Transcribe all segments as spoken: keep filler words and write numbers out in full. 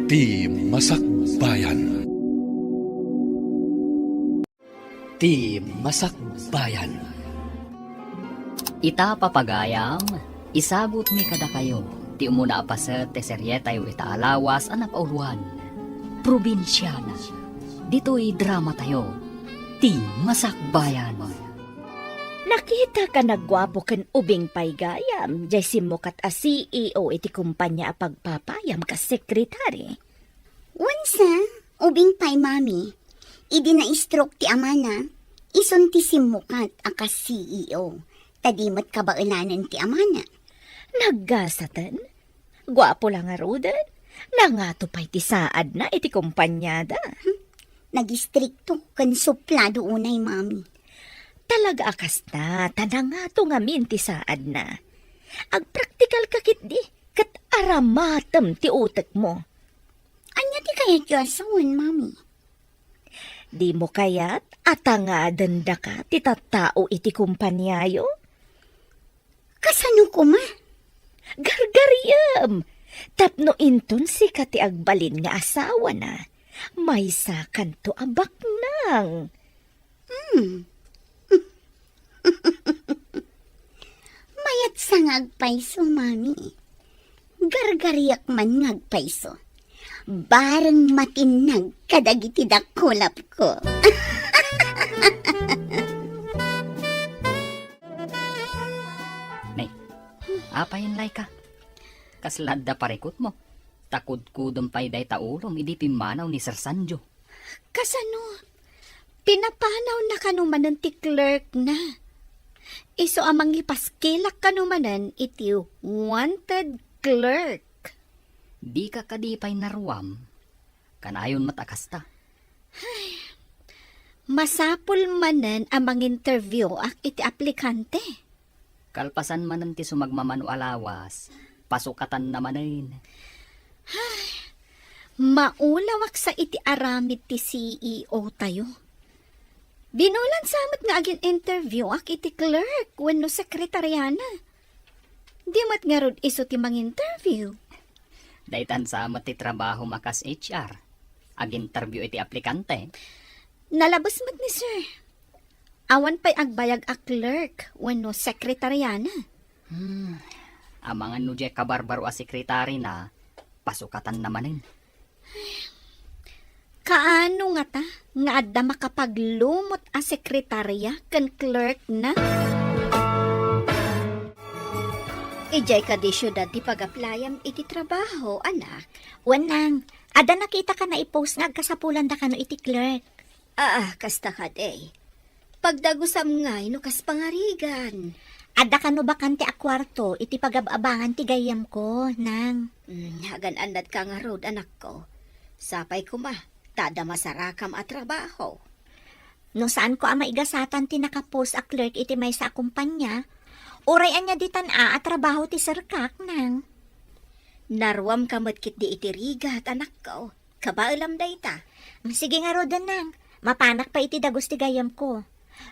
Ti Masakbayan. Ti Masakbayan. Ita, papagayam, isagutmi kadakayo ti umuna a paset ti serietayo ita a lawas a napauloan, Probinsiana. Ditoy dramatayo, Ti Masakbayan. Nakitaka a guapo ken ubing pay gayam, jay simmukat a C E O iti kompania a pagpapayam kas sekretari. Wensa, ubing pay, Mami. Idi na-stroke ti amana, isun ti simmukat a kas C E O, ta di met kabaelanen ti amana. Naggasaten? Guapo la ngaruden. Nangato pay ti saadna iti kompaniada. Hmm. Nagistrikto ken suplado unay, Mami. Talaga a kasta, ta nangato ngamin ti saadna. Agpraktikalka ketdi, ket aramatem ti utekmo. Ania ti kayatyo a sawen, Mami? Dimo kayat a tangadendaka ti tattao iti kompaniayo? Kasano koma? Gargariem! Tapno inton sika ti agbalin nga asawana, maysakanto a baknang. Hmm. Mayatsa nga agpayso, Mami. Gargariak man nga agpayso. Bareng matinnag kadagiti dakulapko. Nay, apay, Laika? Kasla adda parikutmo? Ta kudkudem pay dayta ulom idi pimmanaw ni Sir Sanjo. Kasano? Pinapanawna kano manen ti clerkna. Isu a mangipaskilak kano manen iti wanted clerk. Dika kadi pay naruam? Kanayon met a kasta. Masapul manen a manginterviewak iti aplikante. Kalpasan manen ti sumagmamano a lawas, pasukatanna manen. Maulawak sa iti aramid ti C E O tayo. Binulan sa met nga agin-interview ak iti clerk wenno sekretariana. Di met ngarud isu ti manginterview. Daytan sa met ti trabaho a kas H R. Aginterview iti aplikante. Nalabes met ni sir. Awan pay agbayag a clerk wenno sekretariana. Hmm. Amangan no diay kabarbaro a sekretarina, pasukatanna manen. Kaano ngata nga adda makapaglumot a sekretaria ken clerkna? Idiay kadi siudad ti pag-applyam iti trabaho, anak? Wen, nang, adda nakitaka a i-post nga agkasapulandakano iti clerk. Aa, kasta kadi. Pagdagusam ngay no kas pangarigan. Adda kano bakante a kuarto iti pagab-abangan ti gayyemko, nang. Hmm, agan-annadka ngarud, anakko. Sapay koma, ta adda masarakam a trabaho. No saanko a maigasatan ti nakapost a clerk iti maysa a kompania, uray ania ditan a, a trabaho ti serkak, nang. Naruamka met ketdi iti rigat, anakko. Kabaelam dayta. Sige ngaruden, nang. Mapanak pay iti dagus ti gayyemko.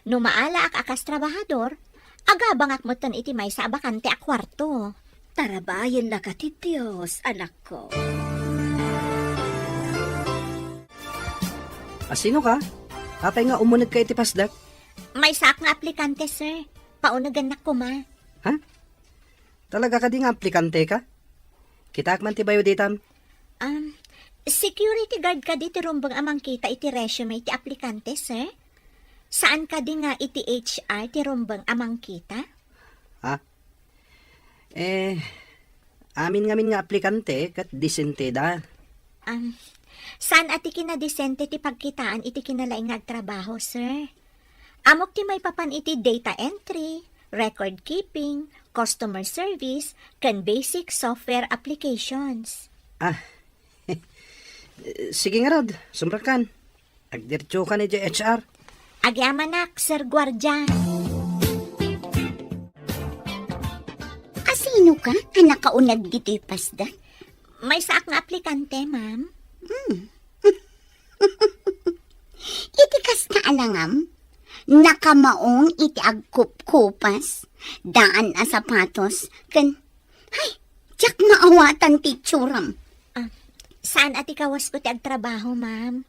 No maalaak a kas trabahador, agabangak metten iti maysa a bakante a kuarto. Tarabayennaka ti Dios, anakko. A, sinoka? Apay nga umunegka iti pasdek? Maysaak nga aplikante, sir. Paunegennak koma. Ha? Talaga kadi nga aplikanteka? Kitaak man ti bayo ditam. Um, security guard kadi ti rumbeng a mangkita iti resume ti aplikante, sir? Saan kadi nga iti H R ti rumbeng a mangkita? Ha? Eh, amin ngamin nga aplikante ket disenteda. Um, saan a ti kinadisente ti pagkitaan iti kinalaing nga agtrabaho, sir? Ammok ti maipapan iti data entry, record keeping, customer service, ken basic software applications. Ah, sige ngarud, sumrekkan. Agdiretsokan idiay H R. Agyamanak, Sir Guardia. A, sinoka a nakauneg ditoy pasdek? Maysaak nga aplikante, ma'am. Hmm. Iti kasta a langam, nakamaong iti agkupkupas, daan a sapatos, ken, hay, diak maawatan ti itsuram. Ah, Saan a ti kawasko ti agtrabaho, ma'am.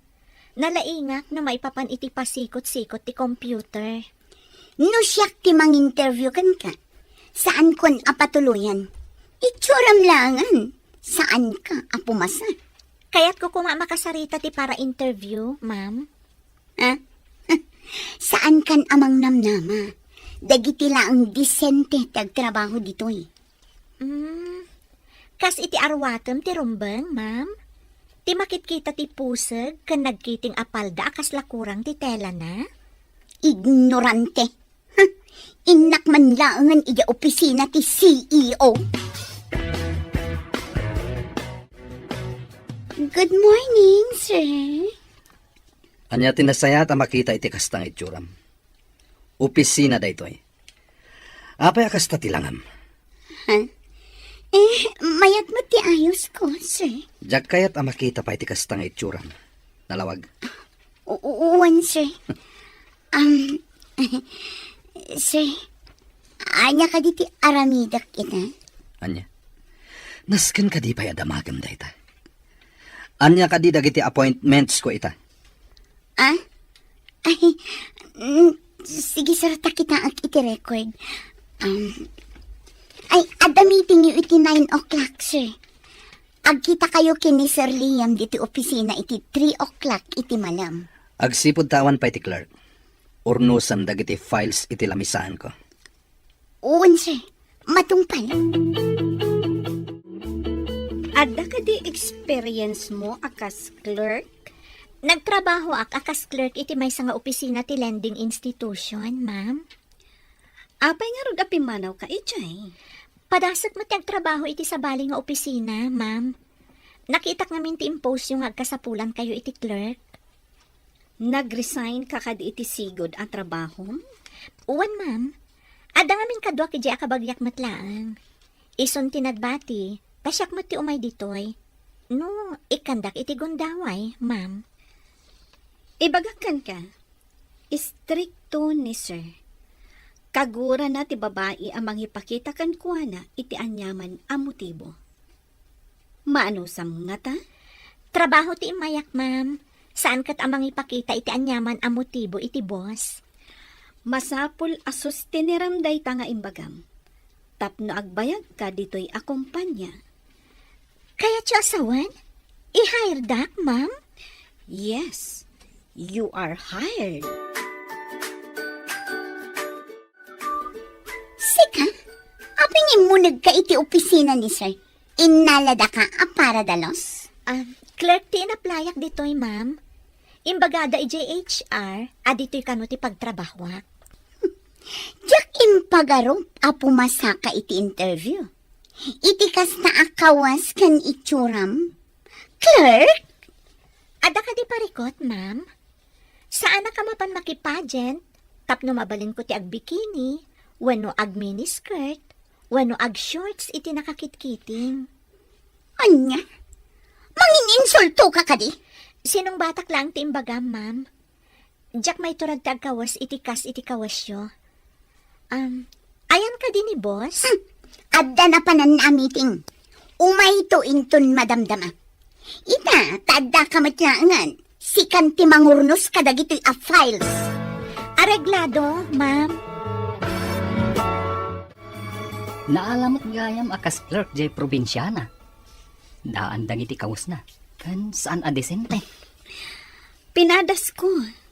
Nalaingak no maipapan iti pasikot-sikot ti computer. No siak ti manginterview kenka, saankon a patuloyan. Itsuram laengen, saanka a pumasa. Kayatko koma a makasarita ti para-interview, ma'am. Ha? Saankan a mangnamnama. Dagiti laeng disente ti agtrabaho ditoy. Mm, kas iti arwatem ti rumbeng, ma'am? Ti makitkita ti puseg ken nagkiting a palda a kasla kurang ti telana? Ignorante. Huh, innak man laengen idiay opisina ti C E O. Good morning, sir. Ania ti nasayaat a makita iti kasta nga itsuram? Opisina daytoy. Apay a kasta ti langam? Ha? Eh, mayat met ti ayosko, sir. Diak kayat a makita pay ti kasta nga itsuram. Nalawag. U-, u-, uwan, sir. Um, sir, ania kadi ti aramidek ita? Ania? Nasken kadi pay a damagem dayta? Ania kadi dagiti appointments ko ita? Ah? Ay, mm, sige, sir, ta kitaek iti record. Um, ay, adda meeting yo iti nine o'clock, sir. Agkitakayo ken ni Sir Liam ditoy opisina iti three o'clock iti malem. Agsipud ta awan pay ti clerk, urnosem dagiti files iti lamisaanko. Wen, sir. Matungpal. Adda kadi experience mo a kas clerk? Nagtrabahoak a kas clerk iti maysa nga opisina ti lending institution, ma'am. Apay ngarud a pimmanawka idiay? Padasek met ti agtrabaho iti sabali nga opisina, ma'am. Nakitak ngamin ti impost yo nga agkasapulankayo iti clerk. Nag-resign ka kadi iti sigud a trabahom? Wen, ma'am. Adda ngamin kaduak idiay a kabagiak met laeng. Isun ti nagbati, ta siak met ti umay ditoy. No, ikkandak iti gundaway, ma'am. Ibagak kenka, istrikto ni sir. Kagurana ti babai a mangipakita kenkuana iti aniaman a motibo. Maanusam ngata? Trabaho ti immayak, ma'am. Saan ket a mangipakita iti aniaman a motibo iti boss. Masapul a sustinerem dayta nga imbagam. Tapno agbayagka ditoy a kompania. Kayatyo a sawen? I-hiredak, ma'am? Yes, you are hired. Sika? Apay nga immunegka iti opisina ni sir? Innaladaka a para dalos? Ah, clerk ti inaplayak ditoy, ma'am. Imbagada idiay H R a ditoy kano ti pagtrabahoak. Diak impagarup a pumasaka iti interview. Iti kasta a kawas ken itsuram. Clerk? Adda kadi parikut, ma'am? Saanak a mapan makipageant tapno mabalinko ti agbikini, wenno agminiskirt, wenno agshorts iti nakakitkiting. Ania? Mangin-insultoka kadi? Sinungbatak laeng ti imbagam, ma'am. Diak maiturag ti agkawes iti kas iti kawesyo. Um, ayan kadi ni boss? Hmm. Adda napanan a meeting. Umayto inton madamdama. Ita, ta addaka met laengen. Sikan ti mangurnos kadagitoy a files. Areglado, ma'am. Naala met gayam a kas clerk jay probinsiana. Daan dagiti kawesna, ken saan a disente. Pinadasko.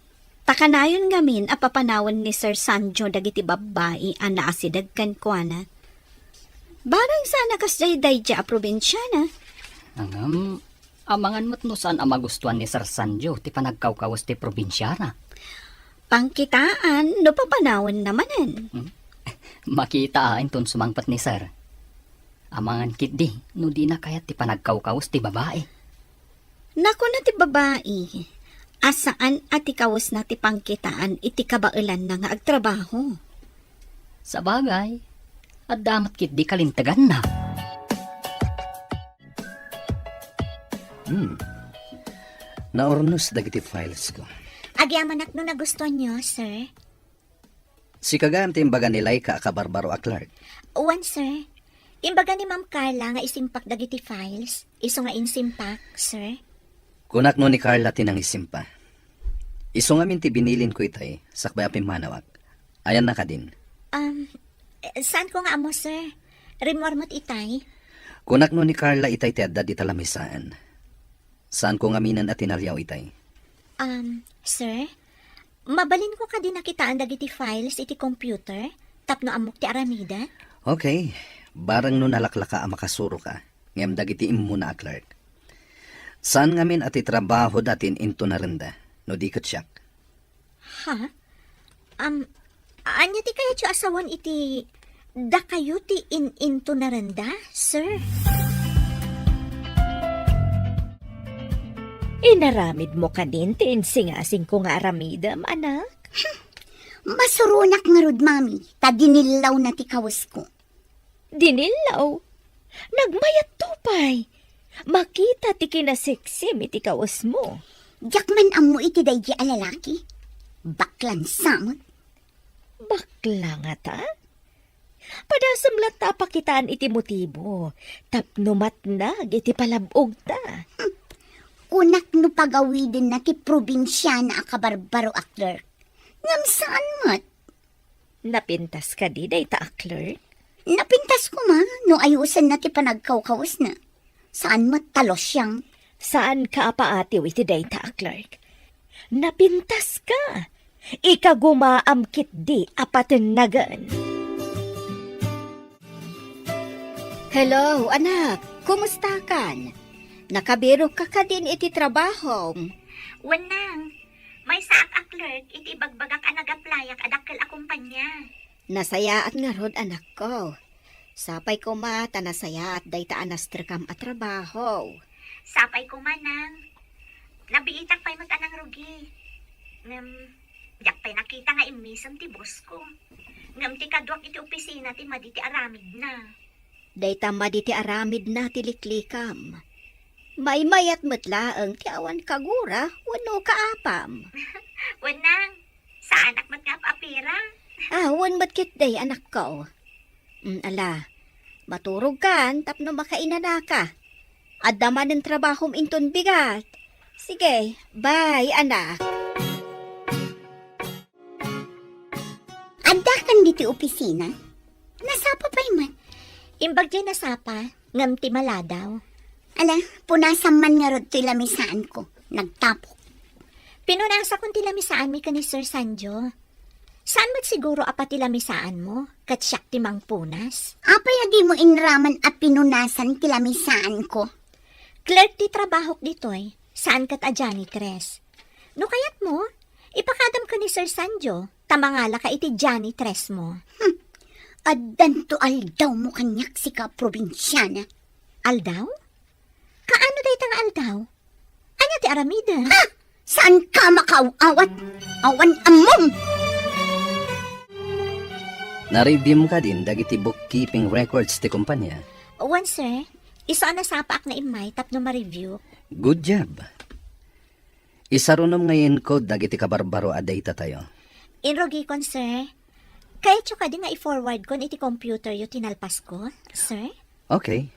Ta kanayon ngamin a papanawen ni Sir Sanjo dagiti babbai a naasideg kenkuana. Barang saan a kasdiay daydiay a probinsiana. Ngem, amangan met no saan a magustuan ni Sir Sanjo ti panagkawkawes ti probinsiana. Pangkitaan no papanawenna manen. Hmm? Makita inton sumangpet ni Sir. Amangan ketdi no dina kayat ti panagkawkawes ti babai. Nakuna ti babai a saan a ti kawesna ti pangkitaan iti kabaelanna nga agtrabaho. Sabagay, adda met ketdi kalinteganna. Hmm. Naurnos dagiti files ko. Agyamanak no nagustuanyo, sir. Sika gayam ti imbaga ni Laika a kabarbaro a clerk? Wen, sir. Imbaga ni Ma'am Carla nga isimpak dagiti files, isu nga insimpak, sir. Kunak no ni Carla ti nangisimpa. Isu ngamin ti binilinko itay, sakbay a pimmanawak. Ayanna kadin. Um, eh, saanko nga ammo, sir. Rimmuar met itay. Kunak no ni Carla itay ti adda dita lamisaan. Saanko ngaminen a tinaliaw itay. Um, sir, mabalinko kadi nakitaan dagiti files iti computer tapno ammok ti aramiden? Okay. Barang no nalaklaka a makasuroka, ngem dagiti immuna a clerk. Saan ngamin a ti trabahoda ti in-intunarenda, no di ket siak. Ha? Um, ania ti kayatyo a sawen iti dakayo ti in-intunarenda, sir? Inaramidmo kadin ti insingasingko nga aramidem, anak? Masuronak ngarud, Mami, ta dinillawna ti kawesko. Dinillaw? Nagmayatto pay. Makita ti kinaseksim iti kawesmo. Diak man ammo iti daydi a lalaki. Baklan sa met. Bakla ngata? Padasem latta a pakitaan iti motibo tapno matnag iti palab-ogta. Kunak no pagawidenna ti probinsiana a kabarbaro a clerk. Ngem saan met. Napintas kadi dayta a clerk? Napintas koma no ayusenna ti panagkawkawesna. Saan met ta losyang. Saanka a paatiw iti dayta a clerk. Napintaska. Ikagumaam ketdi a patennagen. Hello, anak. Kumustakan? Nakabirokka kadin iti trabahom? Wen, nang. Maysaak a clerk iti ibagbagak a nag-applyak a dakkel a kompania. Nasayaat ngarud, anakko. Sapay koma ta nasayaat dayta a nastrekam a trabaho. Sapay koma, nang. Nabiitak pay met a nangrugi. Ngem, diak pay nakita nga immisem ti boss ko. Ngem ti kaduak iti opisina ti madi ti aramidna. Dayta madi ti aramidna ti liklikam. Maymayat met laeng ti awan kagura wenno kaapam. Wen, nang, saanak met nga ap-apira. Ah, wen met ketdi, anakko. Mm, ala, maturogkan tapno makainanaka. Adda manen trabahom inton bigat. Sige, bye, anak. Addakan ditoy opisina? Nasapa pay man. Imbag diay nasapa, ngem ti maladaw. Ala, punasam man ngarud toy lamisaanko. Nagtapok. Pinunasakon ti lamisaanmi ken ni Sir Sanjo. Saan met siguro a pati lamisaanmo, ket siak ti mangpunas? Apay a dimo inraman a pinunasan ti lamisaanko? Clerk ti trabahok ditoy, saan ket a janitress. No kayatmo, ipakadam ken ni Sir Sanjo, ta mangalaka iti janitressmo. Hmm. Addanto aldawmo kaniak, sika probinsiana. Aldaw? Kaano dayta nga aldaw? Ania ti aramidem? Ha? Saanka makaaw-awat? Awan ammom! Nareviewm kadin dagiti bookkeeping records ti kompania? Wen, sir. Isu a nasapaak nga immay tapno ma-review. Good job. Isarunom nga inkod dagiti kabarbaro a datatayo. Inrugikon, sir. Kayatyo kadi nga i-forwardkon iti computeryo ti nalpasko, sir? Okay.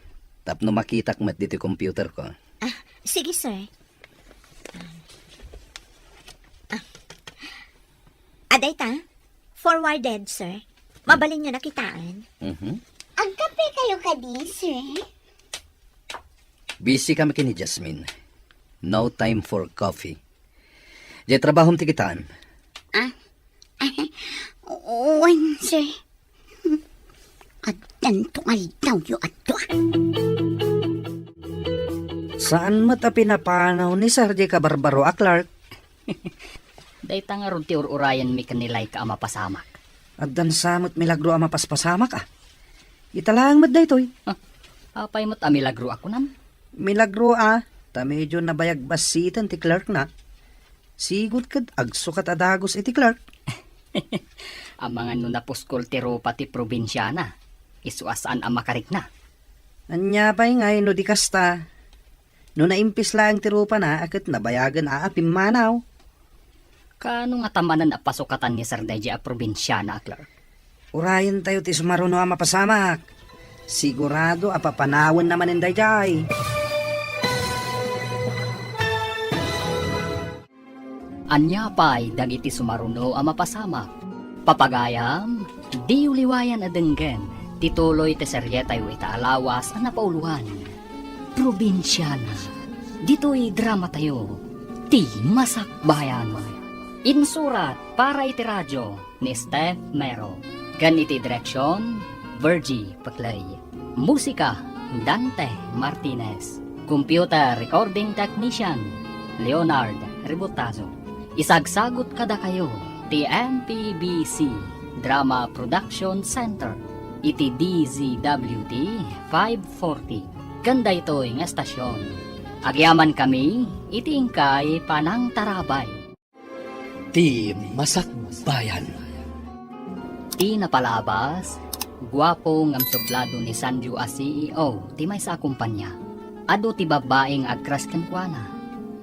Tapno makitak met ditoy computerko. Ah, sige, sir. Ah. Adayta, forwarded, sir. Mabalinyo na kitaen. Mhm. Agkape kayo kadi, sir? Busy kami ken ni Jasmine. No time for coffee. Diay trabahom ti kitaem. Ah? Wen, sir. Addanto nga aldawyo a dua. Saan met a pinapanaw ni Sir diay kabarbaro a clerk? Dayta ngarud ti ur-urayenmi ken ni Laika a mapasamak. Addan sa met milagro a mapaspasamak, a. Ita laeng met daytoy. Ah, apay met a milagro a kunam? Milagro a, ta medyo nabayag bassiten ti clerkna. Sigud ket agsukat a dagus iti clerk. Amangan no napuskol ti rupa ti probinsiana, isu a saan a makarikna. Ania pay ngay no di kasta? No naimpis laeng ti rupana a ket nabayagen a pimmanaw. Kaano ngata manen a pasukatan ni Sir daydiay a probinsiana a clerk? Urayentayo ti sumaruno a mapasamak. Sigurado a papanawenna manen daydiay. Ania pay dagiti sumaruno a mapasamak? Papagayam, diyo liwayan a denggen ti tuloy ti serietayo ita a lawas a napauloan. Probinsiana. Ditoy dramatayo, ti Masakbayan. Insurat para iti radio ni Steph Mero, ken iti direksion, Virgie Peclay. Musika, Dante Martinez. Computer recording technician, Leonard Ributazo. Isagsagut kadakayo ti M P B C Drama Production Center iti D Z W T five forty. Ken daytoy nga estasion, agyamankami iti inkay panangtarabay. Ti Masakbayan. Ti napalabas, guapo ngem sublado ni Sanrio a C E O ti maysa a kompania. Adu ti babbai nga agkras kenkuana,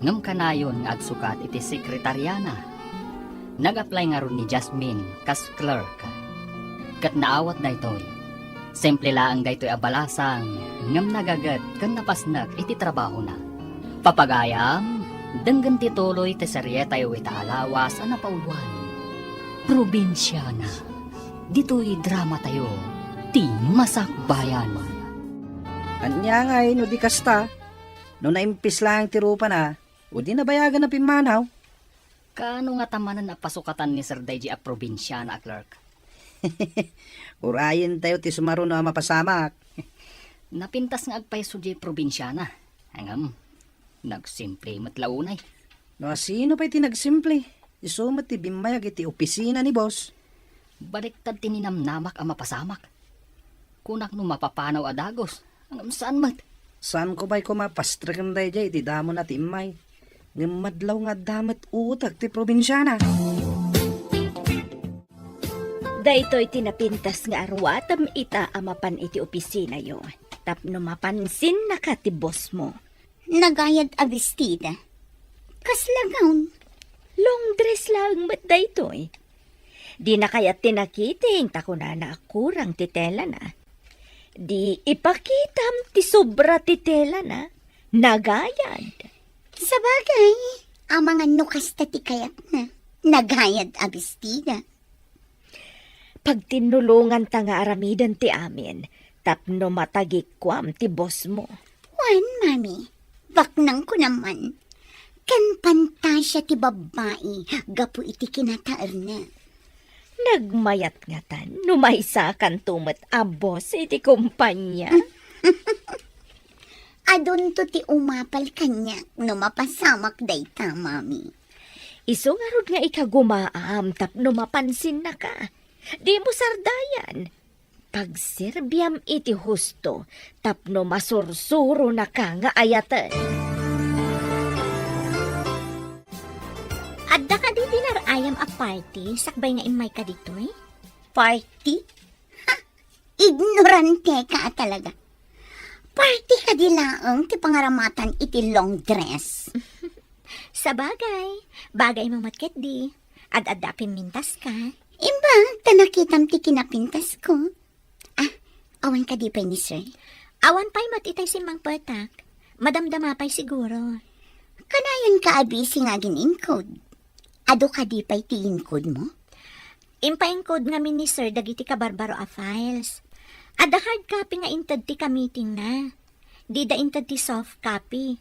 ngem kanayon nga agsukat iti sekretariana. Nag-apply ngarud ni Jasmine kas clerk. Ket naawat daytoy. Simple laeng daytoy a balasang, ngem nagaget ken napasnek iti trabahona. Papagayam, denggen ti tuloy ti serietayo ita a lawas a napauloan. Probinsiana. Ditoy dramatayo, ti Masakbayan. Ania ngay no di kasta? No naimpis laeng ti rupana, o di nabayagan a pimmanaw? Kaano ngata manen a pasukatan ni Sir daydi a probinsiana a clerk? Urayentayo ti sumaruno a mapasamak. Napintas nga agpayso diay probinsiana. Ngem, nagsimple met la unay. No asino pay ti nagsimple, isu met ti bimmayag iti opisina ni boss. Baliktad ti ninamnamak a mapasamak. Kunak no mapapanaw a dagus, ngem saan met. Saanko pay koma pastreken daydiay iti damona ti immay. Ngem madlaw nga adda met utek ti probinsiana. Daytoy ti napintas nga aruatem ita a mapan iti opisinayo, tapno mapansinnaka ti bossmo. Nagayad a bestida. Kasla gown? Long dress laeng met daytoy. Dina kayat ti nakiting ta kunana a kurang ti telana. Di ipakitam ti sobra ti telana. Nagayad. Sabagay, amangan no kasta ti kayatna. Nagayad a bestida. Pagtinnulonganta nga aramiden ti amin tapno matagikuam ti bossmo. Wen, Mami, baknangko naman. Ken pantasia ti babbai gapu iti kinataerna. Nagmayat ngatan no maysakanto met a boss iti kompania. Adunto ti umapal kaniak no mapasamak dayta, Mami. Isu ngarud nga ikagumaam tapno mapansinnaka. Dimo sardayan. Pagserbiam iti husto tapno masursuronaka nga ayaten. Adda kadi dinar-ayam a party sakbay nga immayka ditoy? Party? Ha! Ignoranteka a talaga. Party kadi laeng ti pangaramatan iti long dress? Sabagay, bagaymo met ketdi. Ad-adda a pimmintaska. Imbag ta nakitam ti kinapintasko. Ah, awan kadi pay ni sir? Awan pay met itay simmangpetak. Madamdama pay siguro. Kanayonka a busy nga agin-encode. Adu kadi pay ti encode mo? Impaencode ngamin ni sir dagiti kabarbaro a files. Adda hard copy nga inted ti ka-meetingna. Dida inted ti soft copy.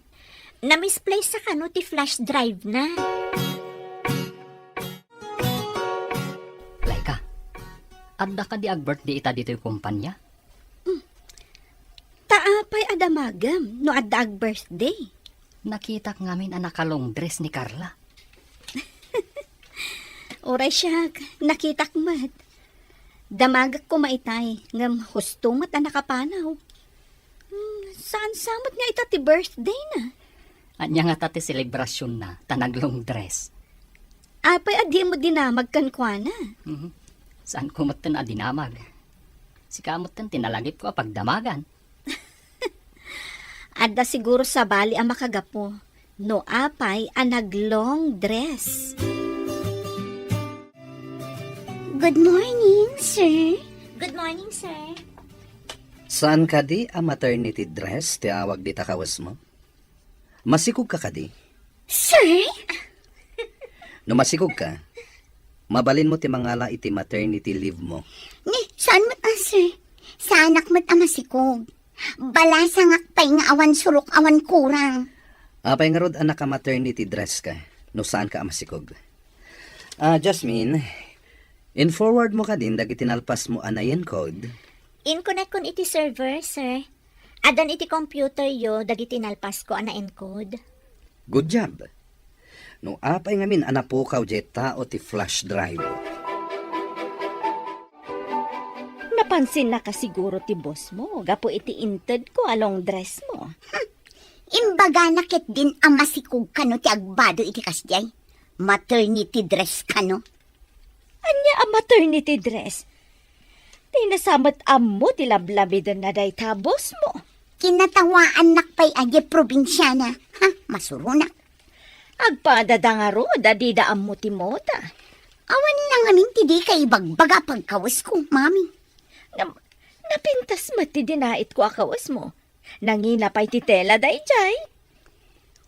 Na-misplace sa kano ti flash drive na. Laika, adda kadi ag-birthday ita ditoy kompanya? Hmm. Ta apay a damagem no adda ag-birthday? Nakitak ngamin a naka-long dress ni Carla. Uray siak, nakitak met. Damagek koma itay, ngem husto met a nakapanaw. Hmm, saan sa met nga ita ti birthday na? Ania ngata ti selebrasyon na, ta nag-long dress? Apay a dimo dinamag kenkuana? Mhm. Saan ko metten a dinamag? Sika metten ti nalagipko a pagdamagan. Adda siguro sabali a makagapu no apay a nag-long dress. Good morning, sir. Good morning, sir. Saan kadi a maternity dress ti awag dita kawesmo? Masikog ka kadi? Sir? No masikog ka, mabalin mo ti mangala iti maternity leave mo. Ni, saan met a, sir? Saanak met a masikog. Balasangak pay nga awan surok, awan kurang. Apay ngarud a naka-maternity dress ka, no saan ka a masikog? Ah, Jasmine, in-forward mo kadin dagiti nalpas mo a na-encode? Inkonekkon iti server, sir. Addan iti computer yo dagiti nalpas ko a na-encode. Good job. No apay ngamin a napukaw diay tao ti flash drive? Napansinnaka siguro ti boss mo gapu iti inted ko a long dress mo. Hmm. Imbagana ketdin a masikog kano ti agbado iti kasdiay. Maternity dress kano. Ania a maternity dress? Dina sa met ammo ti lablabidenna dayta boss mo. Kinatawaannak pay a diay probinsiana. Ha, masuronak. Agpadada ngarud a dida ammo ti mota. Awan la ngamin ti dika ibagbaga a pagkawesko, mami. Ngem, napintas met ti dinait ko a kawes mo. Nangina pay ti tela daydiay.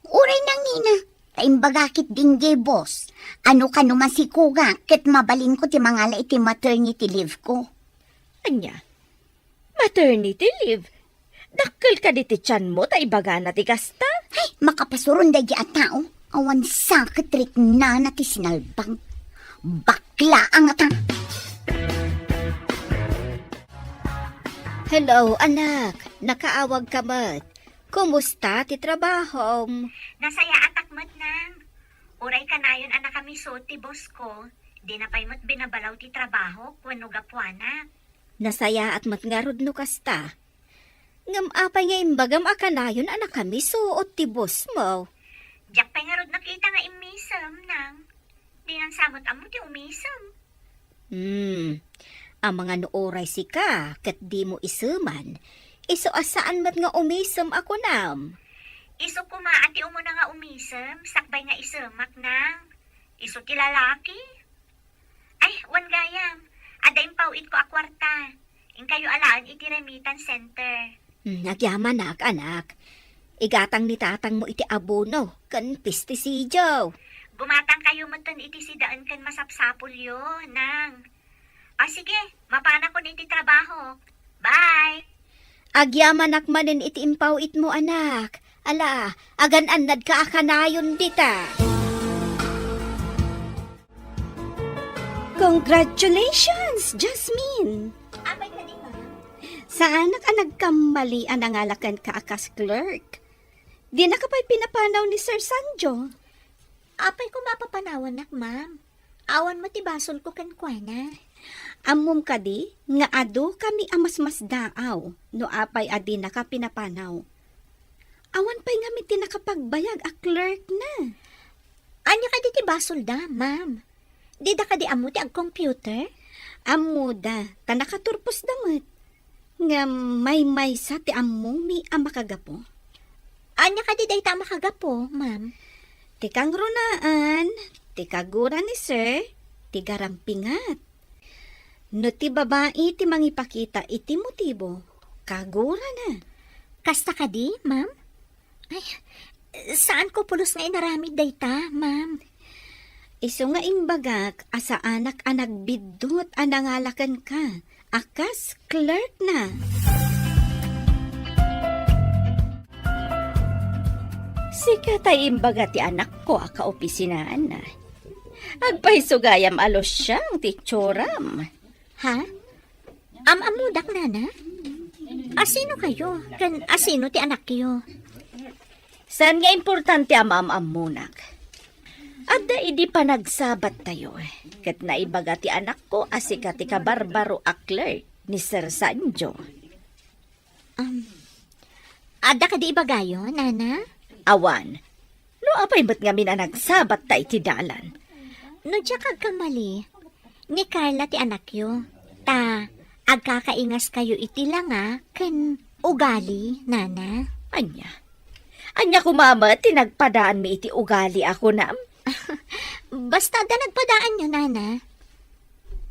Uray nangina, ta imbagak ketdin diay boss, a no kano masikogak ket mabalinko ti mangala iti maternity leave ko. Ania? Maternity leave? Dakkel kadi ti tianmo ta ibagana ti kasta? Ay, makapasuron daydiay a tao. Awan sa ket riknana ti sinalbag. Bakla a ngata. Hello, anak. Nakaawag ka met. Kumusta ti trabahom? Nasayaatak met, nang. Uray kanayon a nakamiso ti boss ko, dina pay met binabalaw ti trabaho wenno gapuana. Nasayaat met ngarud no kasta. Ngem apay nga imbagam a kanayon a nakamiso ti boss mo? Diak pay ngarud nakita nga immisem, nang. Dinan sa met ammo ti umisem. Hmm. Amangan no uray sika ket dimo iseman, isu a saan met nga umisem a kunam. Isu koma a ti umuna nga umisem sakbay nga isemak, nang. Isu ti lalaki. Ay, wen gayam, adda impaw-itko a kuarta. Inkayo alaen iti remittance center. Hmm, agyamanak, anak. Igatang ni tatangmo iti abono ken pesticidio. Gumatangkayo metten iti sidaen ken masapsapulyo, nang. O sige, mapanakon iti trabahok. Bye! Agyamanak manen iti impaw-itmo, anak. Ala, agan-annadka a kanayon dita. Congratulations, Jasmine! Apay kadi, ma'am? Saanak a nagkammali a nangala kenka a kas clerk. Dinaka pay pinapanaw ni Sir Sanjo. Apay koma a papanawannak, ma'am? Awan met ti basolko kenkuana. Ammom kadi nga adu kami a masmasdaaw no apay a dinaka pinapanaw? Awan pay ngamin ti nakapagbayag a clerk na. Ania kadi ti basolda, ma'am? Dida kadi ammo ti agcomputer? Ammoda, ta nakaturposda met. Ngem maymaysa ti ammomi a makagapu. Ania kadi dayta a makagapu, ma'am? Ti kangrunaan, ti kagura ni Sir, ti garampingat. No ti babai ti mangipakita iti motibo, kagurana. Kasta kadi, ma'am? Ay, saanko pulos nga inaramid dayta, ma'am. Isu nga imbagak a saanak a nagbiddut a nangala kenka a kas clerk na. Sika tay imbaga ti anakko a kaopisinaan. Agpayso gayam a lusiang ti itsuram. Ha? Am-ammodak, nana? Asino kayo? Ken asino ti anakyo? Saan nga importante a maam-ammonak. Adda idi panagsabat tayo, ket naibaga ti anakko a sika ti kabarbaro a clerk ni Sir Sanjo. Um, adda kadi ibagayo, nana? Awan. No apay met ngamin a nagsabat ta iti dalan? No diak agkamali, ni Carla ti anakyo, ta agkakaingaskayo iti langa ken ugali, nana. Ania? Ania koma met ti nagpadaanmi iti ugali a kunam? Basta adda nagpadaanyo, nana.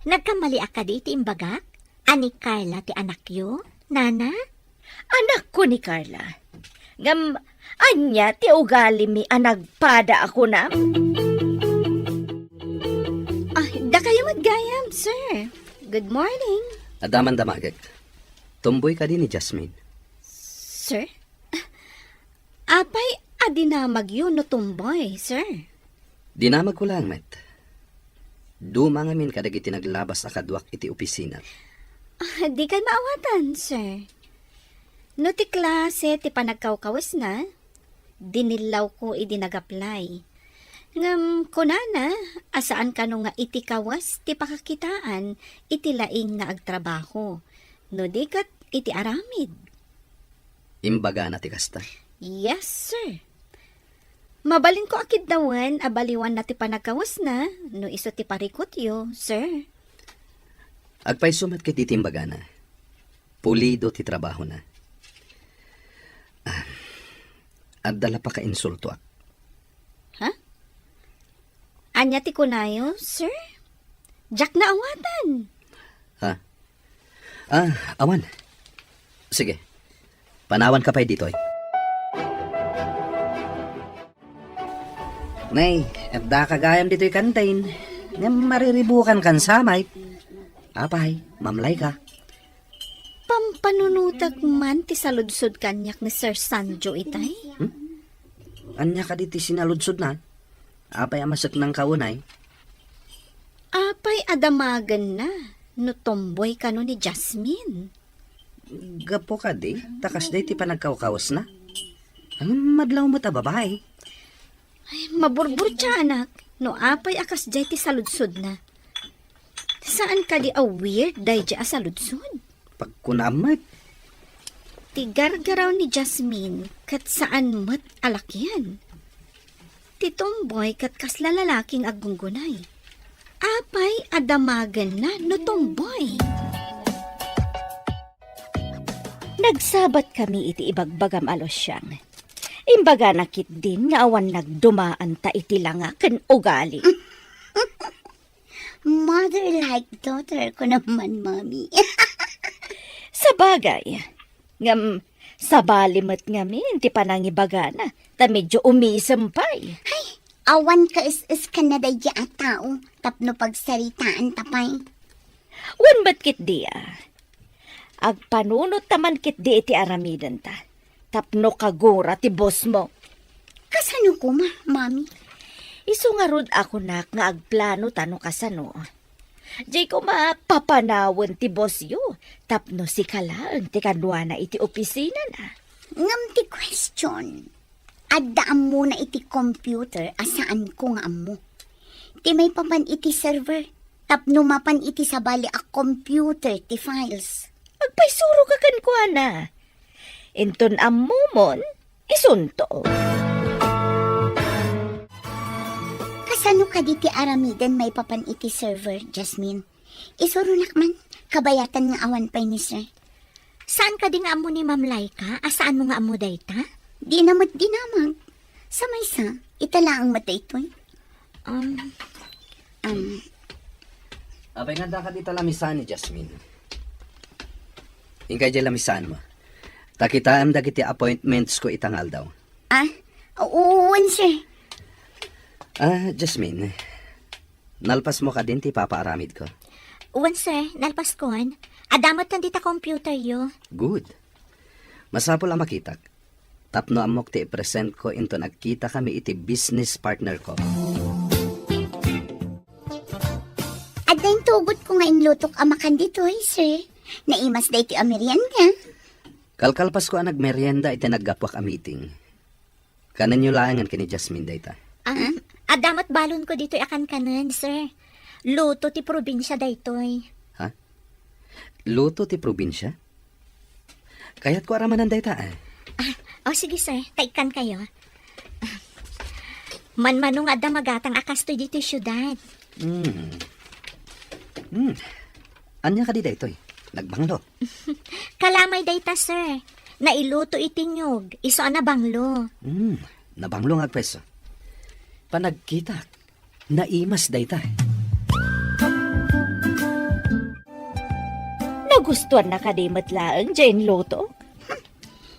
Nagkamaliak kadi iti imbagak a ni Carla ti anakyo? Nana? Anakko ni Carla. Ngem, ania ti ugalimi a nagpada a kunam? Ah, dakayo met gayam, sir. Good morning. Adda man damagek. Tomboy kadi ni Jasmine? Sir? Apay a dinamagyo no tomboy, sir? Dinamagko laeng met. Duma ngamin kadagiti naglabas a kaduak iti opisina. Ah, dikay maawatan, sir. No ti klase ti panagkawkawesna, dinillawko idi nag-apply. Ngem kunana a saan kano nga iti kawes ti pakakitaan iti laing nga agtrabaho, no di ket iti aramid. Imbagana ti kasta? Yes, sir. Mabalinko a kiddawen a baliwanna ti panagkawesna no isu ti parikutyo, sir. Agpayso met ket iti imbagana. Pulido ti trabahona. Ah, adda la pakainsultoak. Ha? Ania ti kunayo, sir? Diak naawatan. Ha? Ah, awan. Sige. Panawanka pay ditoy. Nay, adda ka gayam ditoy kantin. Ngem mariribukan kan samay. Apay, mamlay ka. Pampanunotak man ti saludsod kaniak ni Sir Sanjo itay? Hmm? Ania kadi ti sinaludsodna? Apay a maseknangka unay? Apay a damagenna no tomboy kano ni Jasmine? Gapu kadi, ta kasdiay ti panagkawkawesna. Ngem madlaw met a babai. Ay, maburburtianak no apay a kasdiay ti saludsodna. Saan kadi a weird daydiay a saludsod? Pagkunam met. Ti gargaraw ni Jasmine ket saan met a lakian. Ti tomboy ket kasla lalaki nga aggunggunay. Apay a damagenna no tomboy? Nagsabat kami iti ibagbagam a Luciang. Imbagana ketdin nga awan nagdumaanta iti langa ken ugali. Mother like daughter ko naman, Mami. Sabagay, ngem sabali met ngamin ti panangibagana, ta medyo umisem pay. Ay, awan kaes-es ken na daydiay a tao tapno pagsaritaanta pay. Wen met ketdi a. Agpanunot ta man ketdi iti aramidenta, tapno kagura ti boss mo. Kasano koma, Mami? Isu ngarud a kunak nga agplano ta no kasano. Diay koma papanawen ti bossyo, tapno sika laeng ti kaduana iti opisinana. Ngem ti question, adda ammona iti computer a saanko nga ammo. Ti maipapan iti server, tapno mapan iti sabali a computer ti files. Agpaysuro ka kenkuana. Inton ammomon, isunto. Kasano kadi ti aramiden maipapan iti server, Jasmine? Isuronak man, kabayatan nga awan pay ni sir. Saan kadi nga ammo ni Ma'am Laika a saanmo nga ammo dayta? Dina met dinamag. Sa maysa, ita laeng met daytoy. Um, um. Apay nga adda kadi ta lamisan ni Jasmine? Inkay diay lamisan mo. Ta kitaem dagiti appointments ko ita nga aldaw. Ah, wen, sir. Ah, Jasmine, nalpas mo kadin ti ipapaaramid ko? Wen, sir, nalpas kon. Adda met dita computer yo. Good. Masapul a makitak. Tapno ammok ti i-present ko inton agkita kami iti business partner ko. Adda intugot ko nga inlutok a makan ditoy, sir. Naimas daytoy a merienda. Kalkalpas ko a nagmerienda iti naggapuak a meeting. Kanenyo laengen ken ni Jasmine dayta. Ah, adda met balon ko ditoy a kankanen, sir. Luto ti probinsia daytoy. Ha? Luto ti probinsia? Kayatko a ramanan dayta, eh. Ah, o sige, sir. Ta ikkan kayo. Manmano nga adda magatang a kastoy ditoy siudad. Hmm. Hmm. Ania kadi daytoy? Nagbanglo. Kalamay dayta, sir. Nailuto iti niyog, isu a nabanglo. Hmm. Nabanglo nga agpayso. Panagkitak. Naimas dayta. No Gustoanna kadi met laeng diay inlutok?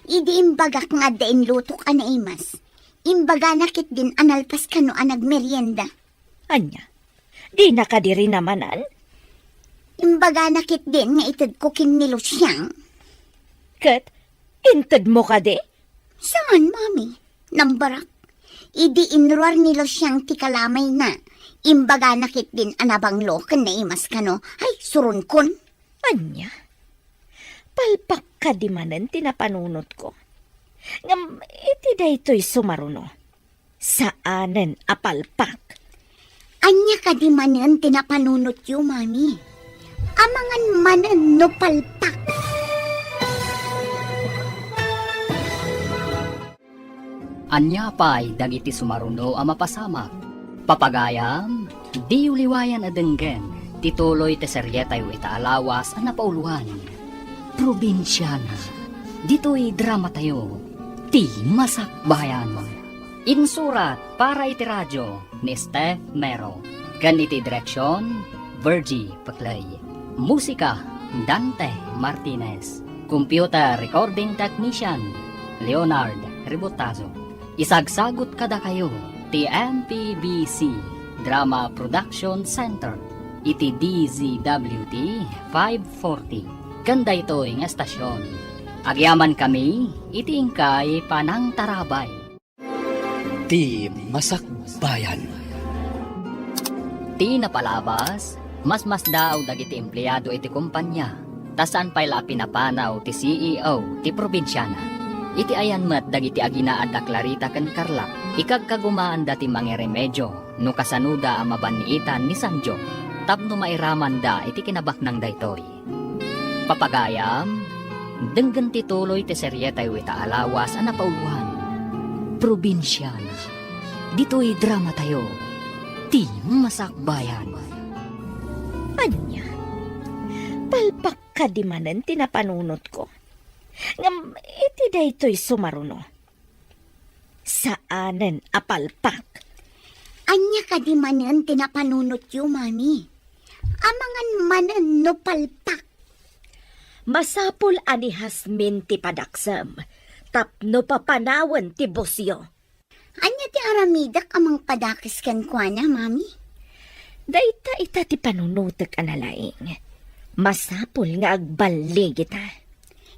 Idi imbagak nga adda inlutok a naimas, imbagana ketdin a nalpas kano a nagmerienda. Ania? Dina kadi rinamanan? Imbagana ketdin nga itedko ken ni Luciang. Ket intedmo kadi? Saan, Mami. Nambarak. Idi inruar ni Luciang ti kalamayna, imbagana ketdin a nabanglo ken naimas kano. Ay, suronkon. Ania? Palpak kadi manen ti napanunotko? Ngem iti daytoy sumaruno, saanen a palpak. Ania kadi manen ti napanunotyo, Mami? Amangan manen no palpak. Ania pay dagiti sumaruno a mapasamak? Papagayam, diyo liwayan a denggen ti tuloy ti serietayo ita a lawas a napauluan, Probinsiana. Ditoy dramatayo, Ti Masakbayan. Insurat para iti radio ni Steph Mero. Ken iti direksion, Virgie Peclay. Musika, Dante Martinez. Computer recording technician, Leonard Ributazo. Isagsagut kadakayo ti M P B C Drama Production Center iti D Z W T five forty. Ken daytoy nga estasion, agyamankami iti inkay panangtarabay. Ti Masakbayan. Ti napalabas, masmasdaaw dagiti empleado iti kompania, ta saan pay la a pinapanaw ti C E O ti probinsiana. Iti ayan met dagiti agina adda Clarita ken Carla, ikagkagumaanda ti mangiremedio no kasanoda a mabanniitan ni Sanjo tapno mairamanda iti kinabaknang daytoy. Papagayam, denggen ti tuloy ti serietayo ita a lawas a napauluan, Probinsiana. Ditoy dramatayo, Ti Masakbayan. Ania? Palpak kadi manen ti napanunotko? Ngem iti daytoy sumaruno, saanen a palpak. Ania kadi manen ti napanunotyo, Mami? Amangan manen no palpak. Masapul a ni Jasmine ti padaksem tapno papanawen ti busyo. Ania ti aramidek a mangpadakes kenkuana, Mami? Dayta ita ti panunotek a nalaing. Masapul nga agballigita.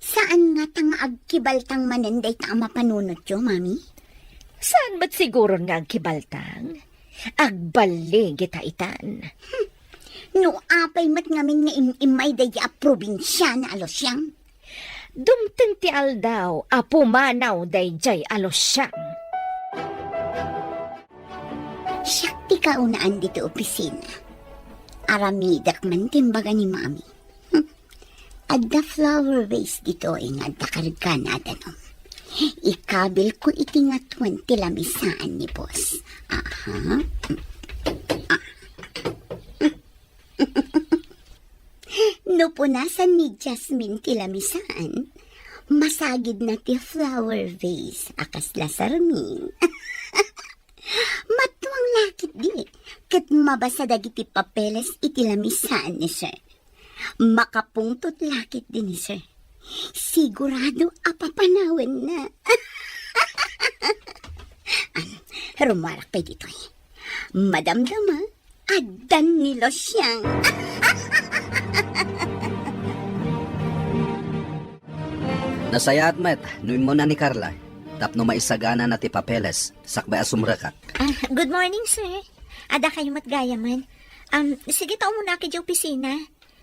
Saan ngata nga agkibaltang manen dayta a mapanunotyo, Mami? Saan met siguron nga agkibaltang? Agballigita itan. Hmm. No apay met ngamin nga im-immay daydi a probinsiana a Luciang. Dumteng ti aldaw a pumanaw daydiay a Luciang. Siak ti kaunaan ditoy opisina. Aramidek man ti imbaga ni Mami. Hmm. Adda flower vase ditoy nga adda kargana a danum. Ikabilko iti ngatuen ti lamisaan ni Boss. Aha. Ah. No punasan ni Jasmine ti lamisaan, masagidna ti flower vase a kasla sarming. Matuang la ketdi, ket mabasa dagiti papeles iti lamisaan ni Sir. Makapungtot la ketdi ni Sir. Sigurado a papanawenna. Am, rumuarak pay ditoy. Madamdama, addan ni Luciang. Nasayaat met no immuna ni Carla tapno maisaganana ti papeles sakbay a sumrekak. Ah, good morning, sir. Adda kayo met gayamen. Um, sige ta umunak idiay opisina.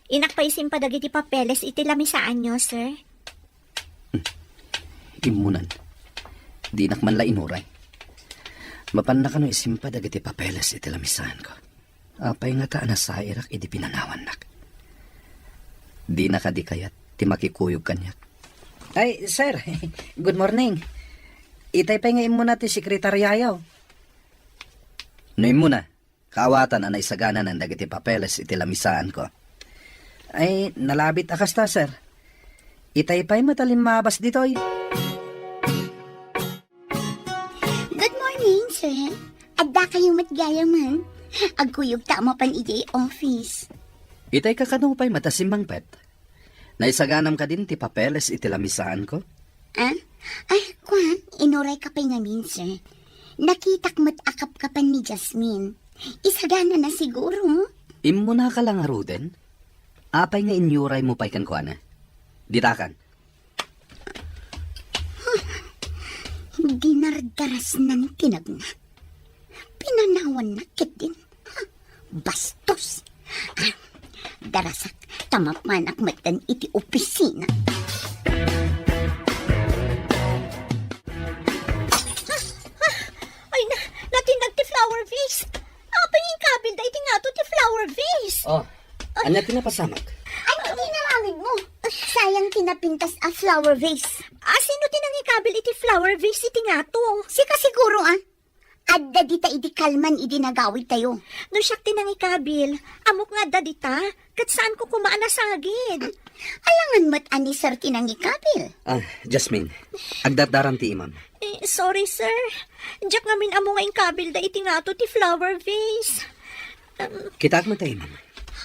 Innak pay isimpa dagiti papeles iti lamisaanyo, sir. Hmm. Immunan. Dinak man la inuray. Mapanna kano isimpa dagiti papeles iti lamisaanko. Apay ngata a nasairak idi pinanawannak? Dina kadi kayat ti makikuyog kaniak? Ay, sir. Good morning. Itay pay nga immuna ti sekretariayo. No immuna, kaawatan a naisagananan dagiti papeles iti lamisaanko. Ay, nalabit a kasta, sir. Itay pay met a limmabas ditoy. Good morning, sir. Adda kayo met gayamen. Agkuyog ta a mapan idiay office. Itay kakano pay met a simmangpet? Naisaganam kadin ti papeles iti lamisaanko? Ah? Ay, kuan, inurayka pay ngamin, sir. Nakitak met a kapkapan ni Jasmine. Isaganana siguro. Immunaka la ngaruden? Apay nga inyuraymo pay kenkuana? Ditakan. Dinardarasnan ti nagna. Pinanawanna ketdin. Ha? Bastos. Ah, darasak, ta mapanak metten iti opisina. Ah, ah, ay na, natinnag ti flower vase. Apay nga inkabilda iti ngato ti flower vase? Oh, ania ti napasamak? Ania ti inaramidmo? Sayang ti napintas a flower vase. Asino ti nangikabil iti flower vase iti ngato? Sika siguro, ah. Adda dita idi kalman idi nagawidtayo. No siak ti nangikabil, ammok nga adda dita, ket saanko koma a nasagid. Alangan met a ni Sir ti nangikabil. Ah, Jasmine, agdardaram ti imam. Eh, sorry, sir. Diak ngamin ammo nga inkabilda iti ngato ti flower vase. Um, Kitaak met ti imam.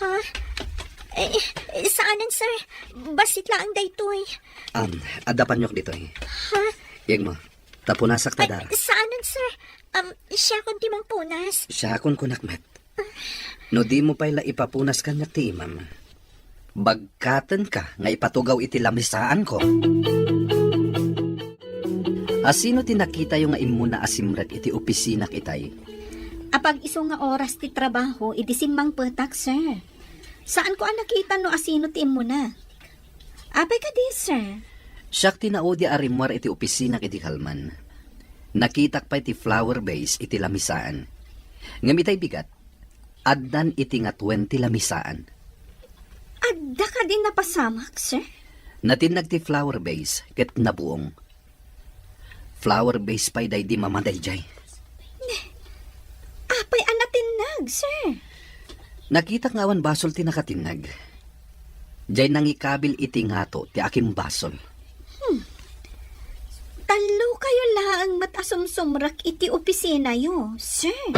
Ha? Eh, eh, saanen, sir. Bassit laeng daytoy. Um, adda paniok ditoy. Ha? Yegmo, ta punasak ta dara. Ay, saanen, sir. Um, siakon ti mangpunas. Siakon kunak met. No dimo pay la ipapunas kaniak ti imam, bagkatenka nga ipatugaw iti lamisaanko. Asino ti nakitayo nga immuna a simrek iti opisinak itay? Apag-isu nga oras ti trabaho, idi simmangpetak, sir. Saanko a nakita no asino ti immuna. Apay kadi, sir? Siak ti naudi a rimmuar iti opisinak idi kalman. Nakitak pay ti flower vase iti lamisaan. Ngem itay bigat, addan iti nga twenty lamisaan. Adda kadi napasamak, sir? Natinnag ti flower vase ket nabuong. Flower vase pay daydi mama daydiay. Apay a natinnag, sir? Nakitak nga awan basol ti nakatinnag. Diay nangikabil iti ngato ti akimbasol. Hmm. Tallokayo laeng met a sumsumrek iti opisinayo, sir.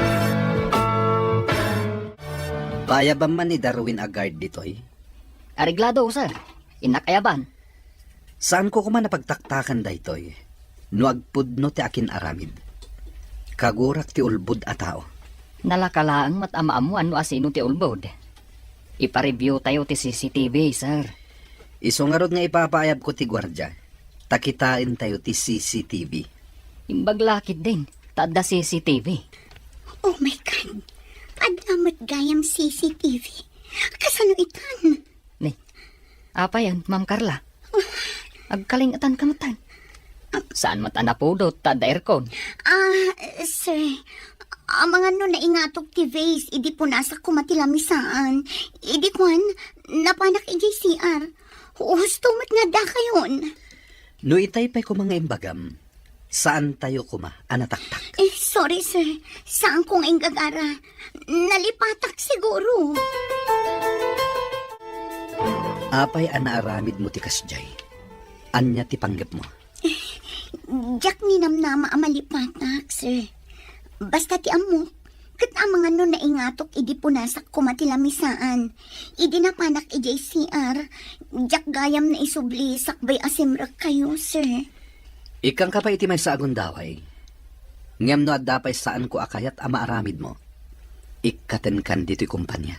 Paayabam man ni Darwin a guard ditoy? Areglado, sir. Innak ayaban. Saanko koma a pagtaktakan daytoy no agpudno ti akin-aramid. Kagurak ti ulbod a tao. Nalaka laeng met a maammuan no asino ti ulbod. Ipa-review tayo ti C C T V, sir. Isu ngarud nga ipapaayabko ti guardia, ta kitaentayo ti C C T V. Imbag la ketdin, ta adda C C T V. Oh my God! Adda met gayam C C T V. Kasano itan? Ni, apay, Ma'am Carla? Agkalingetan ka met. Saan met a napudot ta adda aircon? Ah, sir, amangan no naingatok ti vase idi punasak koma ti lamisaan. Idi kuan, napanak idiay C R. Husto met nga adda kayon. No itay pay koma nga imbagam, saantayo koma a nataktak. Eh, sorry, sir. Saanko nga inggagara. Nalipatak siguro. Apay a naaramidmo ti kasdiay? Ania ti panggepmo? Diak ninamnama a malipatak, sir. Basta ti ammok, ket amangan no naingatok idi punasak koma ti lamisaan. Idi napanak idiay C R, diak gayam naisubli sakbay a simrekkayo, sir. Ikkangka pay iti maysa a gundaway. Ngem no adda pay saanko a kayat a maaramidmo, ikkatenkan ditoy kompania.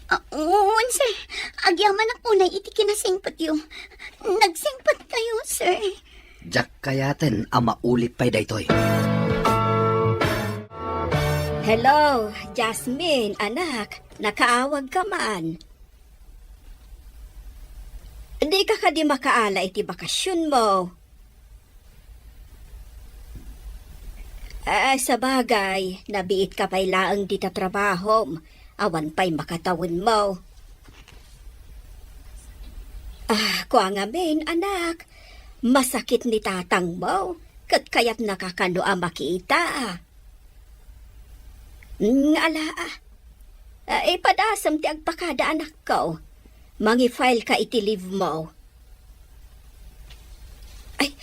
Ah, wen, sir. Agyamanak unay iti kinasingpetyo. Nagsingpetkayo, sir. Diak kayaten a maulit pay daytoy. Hello, Jasmine, anak. Nakaawagka man. Dika kadi makaala iti bakasionmo? Ah, sabagay, nabiitka pay laeng dita trabahom. Awan pay makatawenmo. Ah, kua ngamin, anak, masakit ni tatangmo, ket kayatnaka kano a makita. Nga ala, ah. Ah, ipadasem ti agpakada, anakko. Mangi-file ka iti leave mo. Ay,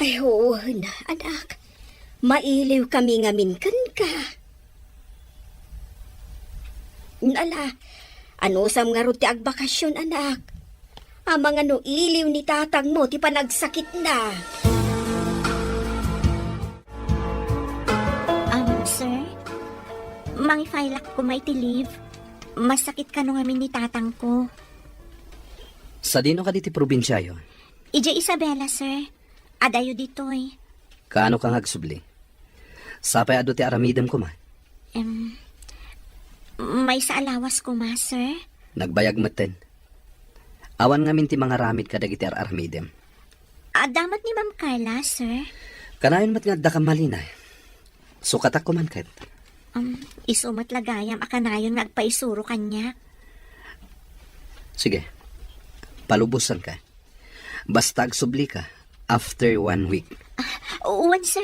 ay, huwen, anak. Mailiw kami ngamin kenka. Ala, anusam ngarud ti agbakasion, anak? Amangan no iliw ni tatangmo ti panagsakitna. Um, sir, mangi-file-ak koma iti leave. Masakit kano ngamin ni tatangko. Sadino kadi ti probinsiayo? Idiay Isabela, sir. Adayo ditoy. Kaano ka nga agsubli? Sapay adu ti aramidem koma. Em, maysa a lawas koma, sir. Nagbayag metten. Awan ngamin ti mangaramid kadagiti ar-aramidem. Adda met ni Ma'am Carla, sir. Kanayon met nga addaka malina. Sukatak koman ket. Um, isu met la gayam a kanayon nga agpaisuro kaniak. Sige. Palubosanka. Basta agsublika after one week. Ah, wen, sir.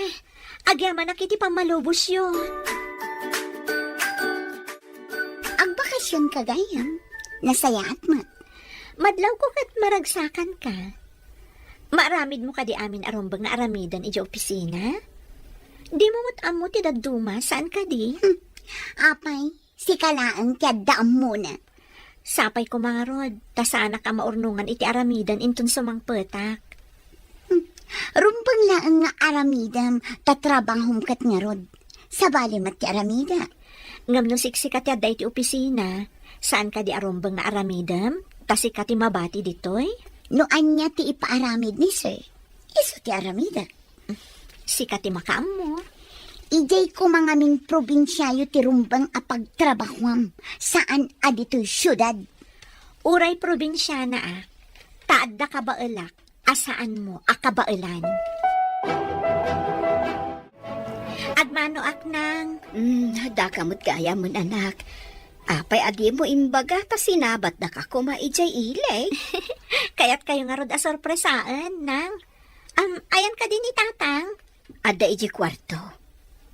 Agyamanak iti pammalubosyo. Agbakasionka gayam. Nasayaat met. Madlawko ket maragsakanka. Maaramidmo kadi amin a rumbeng nga aramiden idiay opisina? Dimo met ammo ti dadduma, saan kadi? Hmm. Apay, sika laeng ti adda ammona. Sapay koma ngarud, ta saanak a maurnongan iti aramiden inton sumangpetak. Hmm. Rumbeng laeng nga aramidem, ta trabahom ket ngarud. Sabali met ti aramidek. Ngem no siksika ti adda iti opisina, saan kadi a rumbeng nga aramidem? Ta sika ti mabati ditoy? No ania ti ipaaramid ni Sir, isu ti aramidek. Sika ti makaammo. Idiay koma ngamin probinsiayo ti rumbeng a pagtrabahuam, saan a ditoy siudad. Uray probinsiana a, ta adda kabaelak a saanmo a kabaelan. Agmanoak, Nang. Hmm, daka met gayam, anak. Apay a dimo imbaga ta sinabatdaka koma idiay ili? Kayatkayo ngarud a sorpresaen, Nang. Am, ayan kadi ni Tatang? Adda idiay kuarto.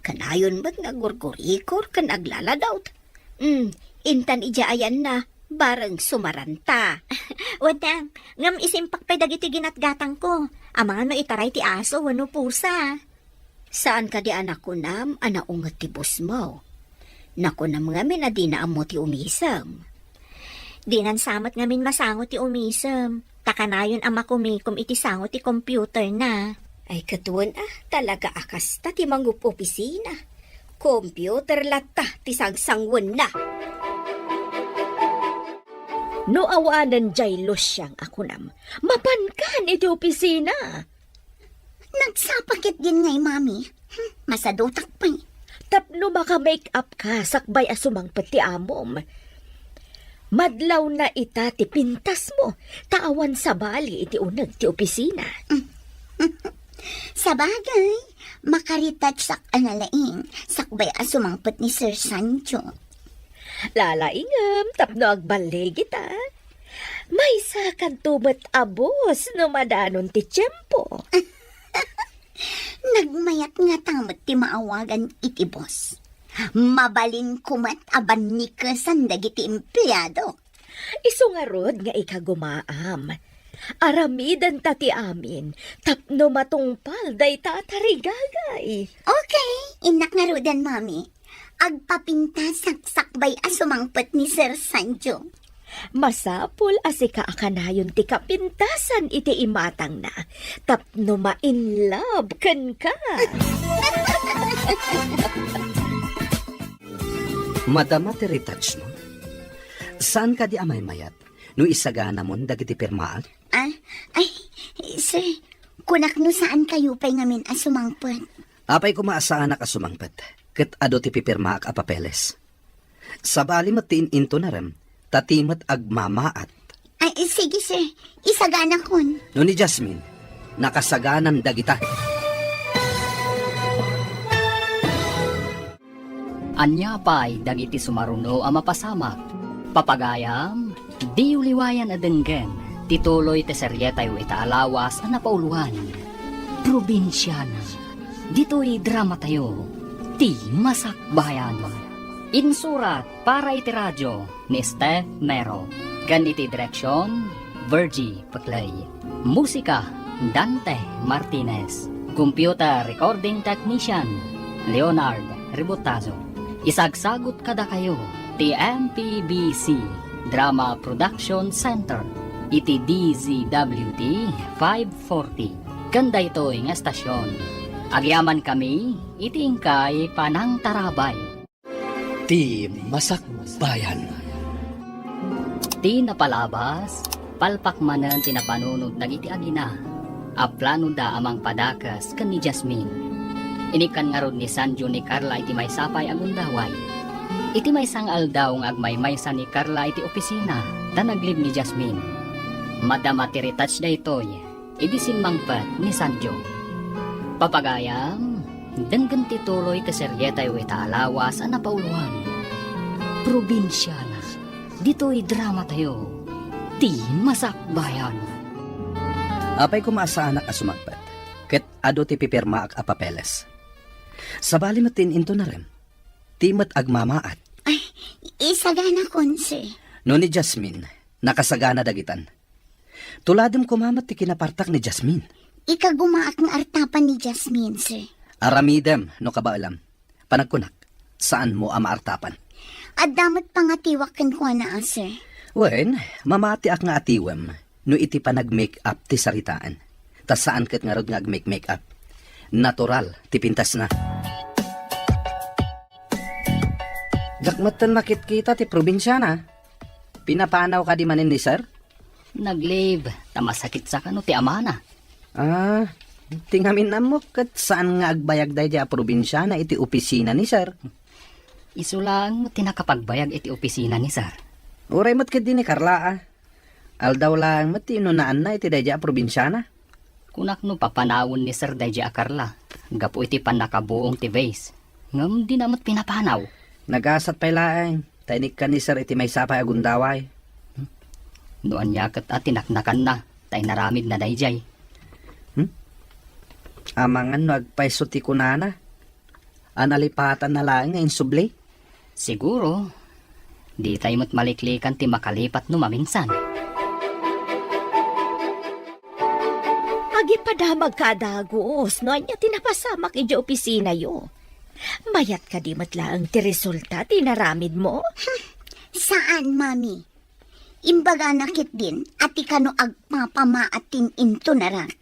Kanayon met nga gurgurikor ken aglaladawt. Hmm, intan idiay ayanna, bareng sumaranta. Wen, Nang, ngem isimpak pay dagiti ginatgatangko. Amangan no itaray ti aso wenno pusa. Saan kadi a nakunam a naunget ti bosmo? Nakunam ngamin a dina ammo ti umisem. Dinan sa met ngamin masango ti umisem, ta kanayon a makumikom iti sango ti computerna. Ay, ket wen a, talaga a kasta ti mangup-opisina. Computer latta ti sangsangwenna. No awanen diay Luciang a kunam, mapankan iti opisina. Nagsapa ketdin ngay, Mami. Hmm, masadutak pay. Tapno maka-make up ka sakbay a sumangpet ti amom. Madlawna ita ti pintasmo, ta awan sabali iti uneg ti opisina. Sabagay, maka-retouchak a nalaing sakbay a sumangpet ni Sir Sancho. Lalaingem tapno agballigita. Maysa kanto met a boss no madanon ti tiempo. Nagmayat ngata met ti maawagan iti boss. Mabalinko met a bannikesan dagiti empleado. Isu ngarud nga ikagumaam. Aramidenta ti amin tapno matungpal dayta a tarigagay. Okay, innak ngaruden, Mami. Agpapintasak sakbay a sumangpet ni Sir Sancho. Masapul a sika a kanayon ti kapintasan iti imatangna tapno ma-in love kenka. Madama ti retouchmo? Saan kadi a maymayat no isaganamon dagiti pirmaak? Ah, ay, sir, kunak no saan kayo pay ngamin a sumangpet. Apay koma a saanak a sumangpet, ket adu ti pipirmaak a papeles. Sabali met ti in-intonarem, ta ti met agmamaat. Ay, sige, sir. Isaganakon. No ni Jasmine, nakasaganan dagita. Ania pay dagiti sumaruno a mapasamak? Papagayam, diyo liwayan a denggen ti tuloy ti serietayo ita a lawas a napauloan. Probinsiana. Ditoy dramatayo, ti Masakbayan. Insurat para iti radio ni Steph Mero. Ken iti direksion, Virgie Peclay. Musika, Dante Martinez. Computer recording technician, Leonard Rebotazo. Isagsagut kadakayo ti M P B C Drama Production Center. iti D Z W T five forty. Ken daytoy nga estasion, agyamankami iti inkay panangtarabay. Ti Masakbayan. Ti napalabas, palpak manen ti napanunot dagiti agina a planoda a mangpadakes ken ni Jasmine. Inikkan ngarud ni Sanjo ni Carla iti maysa pay a gundaway. Iti maysa nga aldaw nga agmaymaysa ni Carla iti opisina, ta naglib ni Jasmine. Madama ti retouch daytoy idi simmangpet ni Sanjo. Papagayam, denggem ti tuloy ti serietayo ita a lawas a napauloan. Probinsiana, ditoy dramatayo, Ti Masakbayan. Apay koma a saanak a sumangpet, ket adu ti pipirmaak a papeles. Sabali met ti in-intunarem, ti met agmamaat. Ay, isagana, Konse. No ni Jasmine, nakasagana dagitan. Tuladem koma met ti kinapartak ni Jasmine. Ikagumaak nga artapan ni Jasmine, sir. Aramidem no kabaelam. Panagkunak, saanmo a maartapan. Adda met pangatiwak kenkuana, a, sir. Wen, mamatiak nga atiwem no iti panag-make-up ti saritaan. Ta saan ket ngarud nga ag-make-make-up. Natural ti pintasna. Diak metten makitkita ti probinsiana. Pinapanaw kadi manen ni sir? Nag-leave, ta masakit sa kano ti amana. Ah, ti ngamin ammok ket saan nga agbayag daydiay a probinsiana iti opisina ni sir. Isu laeng met ti nakapagbayag iti opisina ni sir. Uray met ketdi ni Carla, a. Aldaw laeng met ti inunaanna iti daydiay a probinsiana. Kunak no papanawen ni sir daydiay a Carla, gapu iti pannakabuong ti vase. Ngem dina met pinapanaw. Nagasat pay laeng, ta inikkan ni sir iti maysa pay a gundaway. No ania ket a tinaknakanna, ta inaramidna daydiay. Hmm? Amangan no agpayso ti kunana. A nalipatanna laeng nga insubli? Siguro, ditay met maliklikan ti makalipat no maminsan. Agipadamagka a dagus no ania ti napasamak idiay opisinayo. Mayat kadi met laeng ti resulta ti inaramidmo? Saan, Mami. Imbagana ketdin a ti kano agpapamaat ti in-intunarak.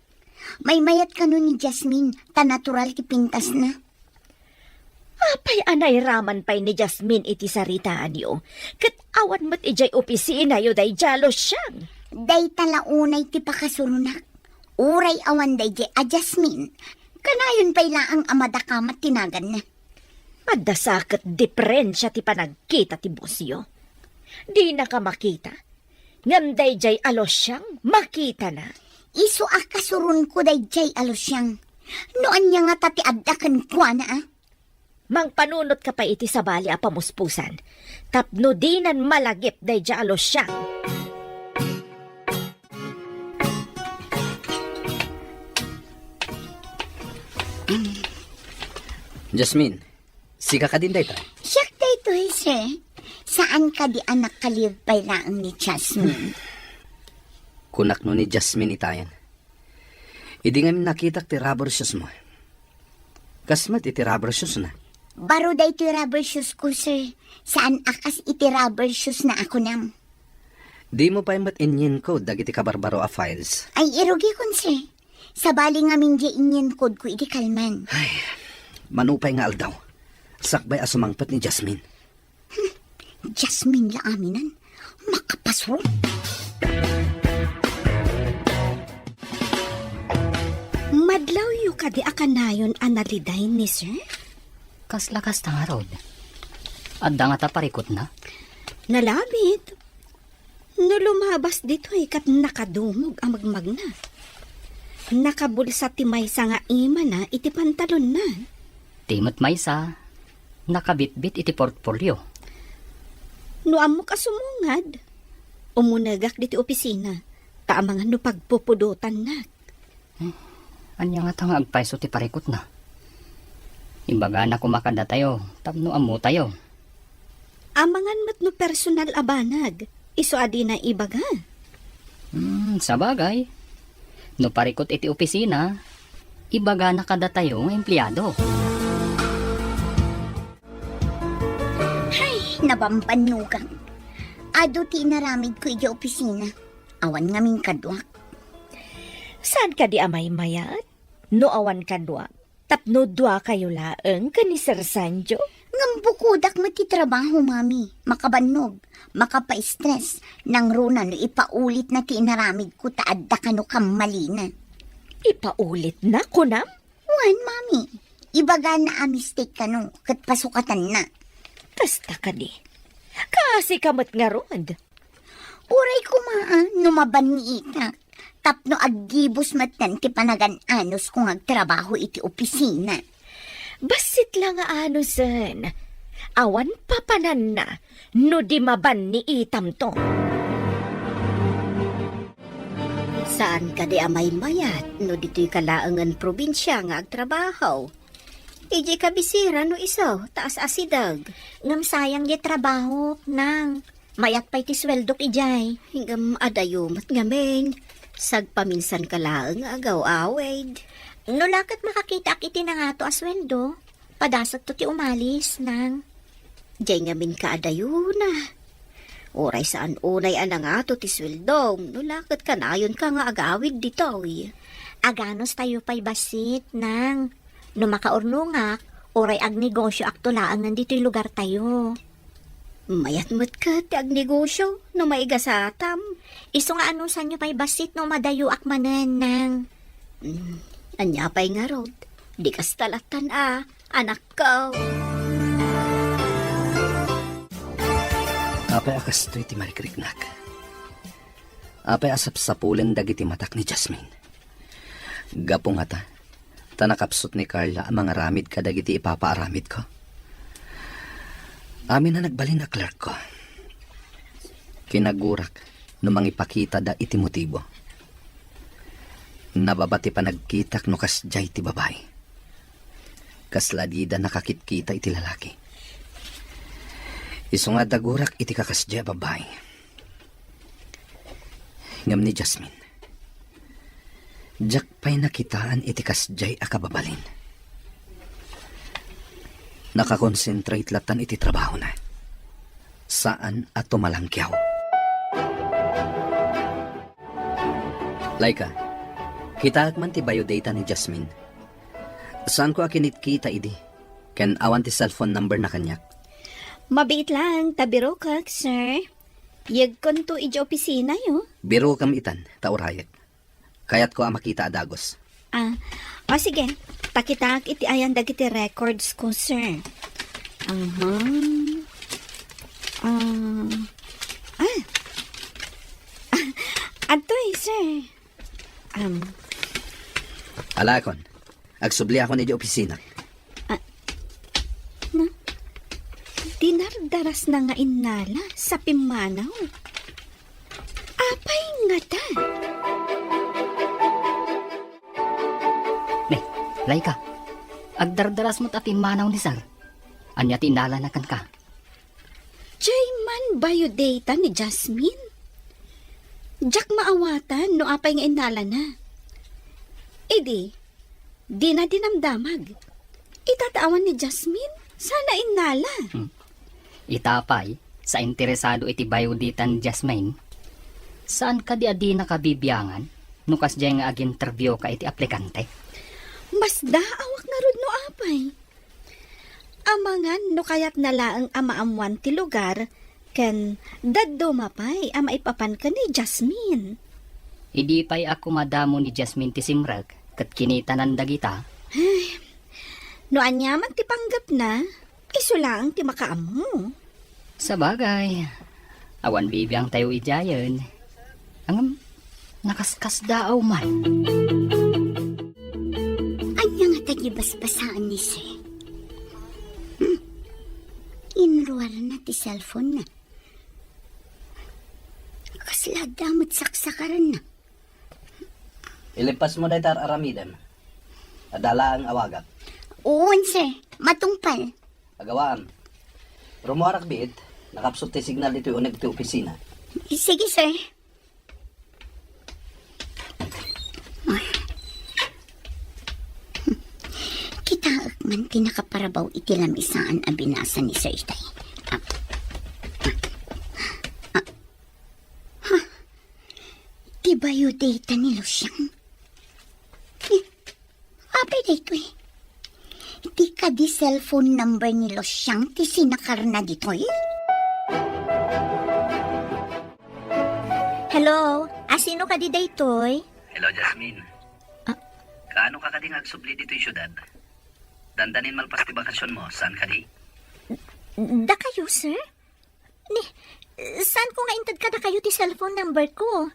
Maymayat kano ni Jasmine, ta natural ti pintasna. Apay a nairaman pay ni Jasmine iti saritaanyo, ket awan met idiay opisinayo daydiay a Luciang? Dayta la unay ti pakasuronak. Uray awan daydiay a Jasmine, kanayon pay laeng a madakamat ti naganna. Adda sa ket diferensia ti panagkita ti bosyo. Dinaka makita, ngem daydiay a Luciang makitana. Isu a kasuronko daydiay a Luciang. No ania ngata ti adda kenkuana, a? Mangpanunotka pay iti sabali a pamuspusan, tapno dinan malagip daydiay a Luciang. Jasmine, sika kadin dayta? Siak daytoy, sir. Saan kadi a nakaliw pay laeng ni Jasmine? Kunak no ni Jasmine itayen. Idi ngamin nakitak ti rubber shoes mo. Kas met iti rubber shoes na. Baro daytoy rubber shoes ko, sir. Saan a kas iti rubber shoes na a kunam. Di mo pay met inyen-code dagiti kabarbaro a files? Ay, irugikon, sir. Sabali ngamin diay inyen-code ko idi kalman. Ay, manupay nga aldaw, sakbay a sumangpet ni Jasmine. Hmm, Jasmine la aminan. Makapasro. Madlawyo kadi a kanayon a naliday ni sir? Kasla kasta ngarud. Adda ngata parikutna? Nalabit. No lumabas ditoy ket nakadumog a magmagna. Nakabulsa ti maysa nga imana iti pantalonna. Ti met maysa, nakabitbit iti portfolio. No ammok a sumungad, umunegak ditoy opisina, ta amangan no pagpupudotannak. Hmm, ania ngata nga agpayso ti parikutna? Ibagana koma kadatayo tapno ammotayo. Amangan met no personal a banag, isu a dina ibaga. Hmm, sabagay. No parikut iti opisina, ibagana kadatayo nga empleado. Ay, nabambannogak. Adu ti inaramidko idiay opisina. awan ngamin kaduak. Saan kadi a maymayat? No awan kaduak, tapno duakayo laeng ken ni Sir Sancho? Ngem bukodak met ti trabaho, Mami. Makabannog, makapaistres, nangruna no ipaulitna ti inaramidko ta adda kano kammalina. Ipaulitna, kunam? Wen, Mami. Ibagana a mistake kano, ket pasukatanna. Kasta kadi. Kaasi ka met ngarud. Uray koma, a, no mabanniitak, tapno aggibus metten ti panagan-anusko nga agtrabaho iti opisina. Bassit la nga anusen. Awan papananna no di mabanniitamto. Saan kadi a maymayat no ditoy ka laengen probinsia nga agtrabaho? Idiay kabisera no isu, ta as-asideg. Ngem sayang diay trabahok, nang. Mayat pay ti sueldok idiay. Ngem adayo met ngamin. Sagpaminsan ka laeng nga agaw-awid. No la ket makakitaak iti nangato a sueldo, padasekto ti umalis, nang. Diay ngamin ka adayona. Uray saan unay a nangato ti sueldom, no la ket kanayonka nga agawid ditoy. Aganustayo pay bassit, nang. No makaurnongak, uray agnegosioakto laengen ditoy lugartayo. Mayat met ket ti agnegosio no maigasatam. Isu nga anusanyo pay bassit no madayoak manen, nang. Hmm, ania pay ngarud? Di kasta lattan a, anakko. Apay a kastoy ti marikriknak? Apay a sapsapulen dagiti matak ni Jasmine? Gapu ngata, ta nakapsut ni Carla a mangaramid kadagiti ipapaaramidko. Amin a nagbalin a clerkko. Kinagurak no mangipakitada iti motibo. Nababa ti panagkitak no kasdiay ti babai. Kasla dida nakakitkita iti lalaki. Isu nga dagurak iti kakasdiay a babai. Ngem ni Jasmine, diak pay nakitaan iti kasdiay a kababalin. Nakakonsentrate lattan iti trabahona. Saan a tumalangkiaw. Laika, kitaek man ti biodata ni Jasmine. Saanko a kinitkita idi, ken awan ti cellphone number na kaniak. Mabiit laeng ta birokak, sir. Yegkonto idiay opisinayo. Birokem itan, ta urayek. Kayatko a makita a dagus. Ah, o sige. Ta kitaek iti ayan dagiti records ko, sir. Aha. Ah. Ah. Adtoy, sir. Um. Alakon. Agsubliakon idiay opisina. Ah, na, dinardarasna nga innala sa pimmanaw. Apay ngata? Ne, Laika, agdardaras met a pimmanaw ni Sir. Ania ti innalana kenka? Diay man biodata ni Jasmine? Diak maawatan no apay nga innalana. Idi, dina dinamdamag. Ita ta awan ni Jasmine, saan a innala. Hmm. Ita pay, sa interesado iti biodata ni Jasmine, saan kadi a dinaka bibiangan no kasdiay nga aginterviewka iti aplikante? Masdaawak ngarud no apay. Amangan no kayatna laeng a maammoan ti lugar ken dadduma pay a maipapan ken ni Jasmine. Idi pay a kumadamo ni Jasmine ti simrek ket kinitanan dagita. Ay, no aniaman ti panggepna, isu laeng ti makaammo. Sabagay, awan bibiangtayo idiayen. Ngem, nakaskasdaaw man. Ania ngata ti basbasaan ni Sir? Hmm? Inruarna ti cellphone-na. Kasla adda met saksakarenna. Ilipasmo dayta ar-aramidem. Adda laeng awagak. Wen, sir. Matungpal. Agawaam. Rummuarak biit, nakapsut ti signal ditoy uneg ti opisina. Sige, sir. Kitaek man ti nakaparabaw iti lamisaan a binasa ni Sir itay. Ah, ah, ah. Ha? Biodata ni Lucian? Eh, apay daytoy? Di kadi cellphone number ni Lucian ti sinakarna ditoy? Hello, asino kadi daytoy? Hello, Jasmine. Ah. Kaano ka kadi nga agsubli ditoy siudad? Dandanin malpas ti bakasionmo, saan kadi? Dakayo, sir? Ni, saan ko nga inted kadakayo ti cellphone number ko?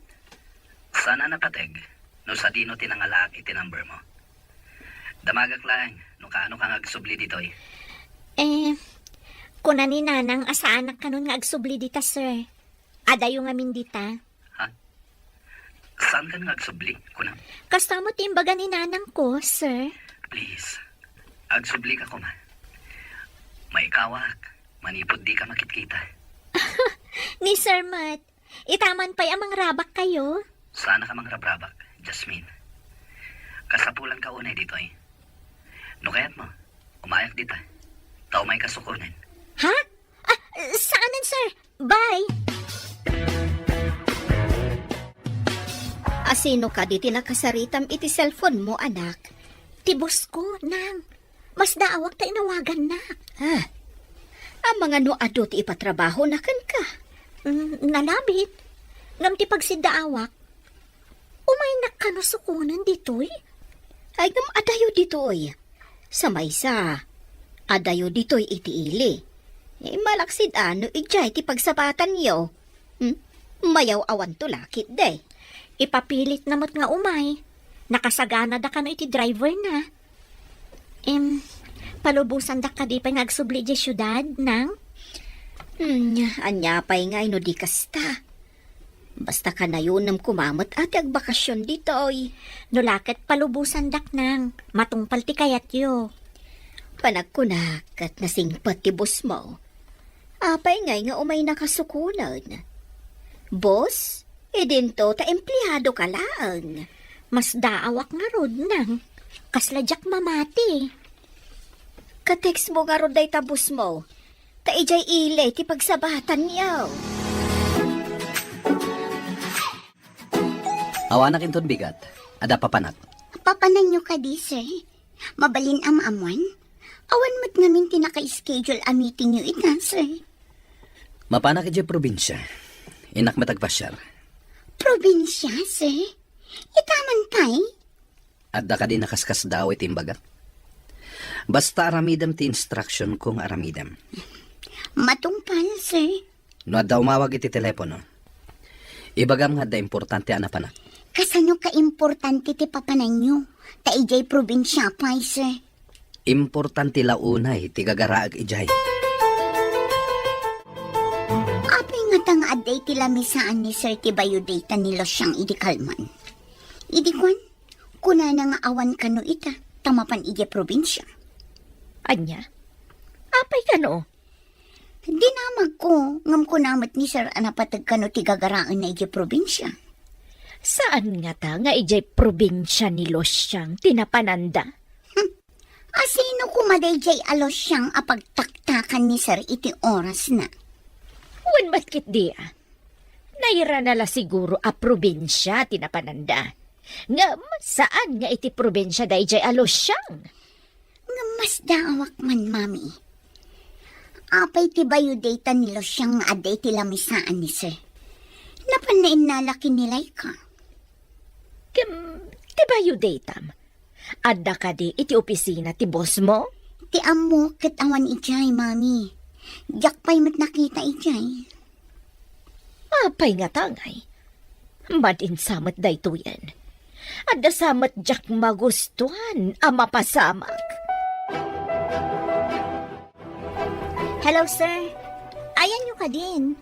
Saan a napateg no sadino ti nangalaak iti number mo. Damagak laeng no kaano ka nga agsubli ditoy. Eh, kuna ni Nanang a saanak kanon nga agsubli dita, sir. Adayo ngamin dita. Ha? Saan ka nga agsubli, kuna? Kasta met ti imbaga ni Nanang ko, sir. Please, agsubli ka koma. Maikawak, manipud di ka makitkita. Ni Sir Matt, itaman pay a mangrabak kayo? Saan ka mangrabrabak, Jasmine. Kasapulan ka unay ditoy. No kayat mo, umayak dita. Ta umay ka sukonen. Ha? Ah, saanen, sir. Bye. Asino kadi ti nakasaritam iti cellphone mo, anak? Ti boss ko, nang. Masdaawak ta inawagannak. Ah. Amangan no adu ti ipatrabahona kenka? Mm, nalabit. Ngem ti pagsiddaawak, umaynak kano sukonen ditoy? Ay, ngem adayo ditoy. Sa maysa, adayo ditoy iti ili. Eh, malaksid a no idiay ti pagsabatanyo. Hmm? Mayaw-awanto la ketdi. Ipapilitna met nga umay. Nakasaganada kano iti driver na. Em, palubosandak kadi pay nga agsubli idiay siudad, nang? Hmm, ania pay ngay no di kasta? Basta kanayonem koma met a ti agbakasion ditoy. No la ket palubosandak, nang, matungpal ti kayatyo. Panagkunak ket nasingpet ti boss mo. Apay ngay nga umaynaka sukonen? Boss, idinto ta empleado ka laeng. Masdaawak ngarud, nang. Kasla diak mamati. Ka-text mo ngarud dayta boss mo. Ta idiay ili ti pagsabatanyo. Awanak inton bigat. Adda papanak. Papananyo kadi, sir? Mabalin a maammoan? Awan met ngamin ti naka-schedule a meetingyo ita, sir. Mapanak idiay probinsia. Innak met agpasiar. Probinsia, sir? Itaman pay? Adda kadi nakaskasdaaw iti imbagak? Basta aramidem ti instruction ko nga aramidem. Matungpal, sir. No adda umawag iti telepono, ibagam nga adda importante a napanak. Kasano kaimportante ti papananyo? Ta idiay probinsia pay, sir. Importante la unay ti gagaraek idiay. Apay ngata nga adda iti lamisaan ni sir ti biodata ni Lucian idi kalman? Idi kuan, kunana nga awan kano ita, ta mapan idiay probinsia. Ania? Apay kano? Dinamagko, ngem kuna met ni sir a napateg kano ti gagaraenna idiay probinsia. Saan ngata nga idiay probinsia ni Lucian ti napananda? Hmm. Asino koma daydiay a Lucian a pagtaktakan ni sir iti orasna? Wen met ketdi a. Nairana la siguro a probinsia ti napananda. Ngem saan nga iti probinsia daydiay a Lucian? Ngem masdaawak man, Mami. Apay ti biodata ni Lucian nga adda iti lamisaan ni sir? Napanna innala ken ni Laika. Ken ti biodatam, adda kadi iti opisina ti boss mo? Ti ammok ket awan idiay, Mami. Diak pay met nakita idiay. Apay ngata ngay? Madi sa met daytoyen. Adda sa met diak magustuan a mapasamak. Hello, sir. Ayanyo kadin?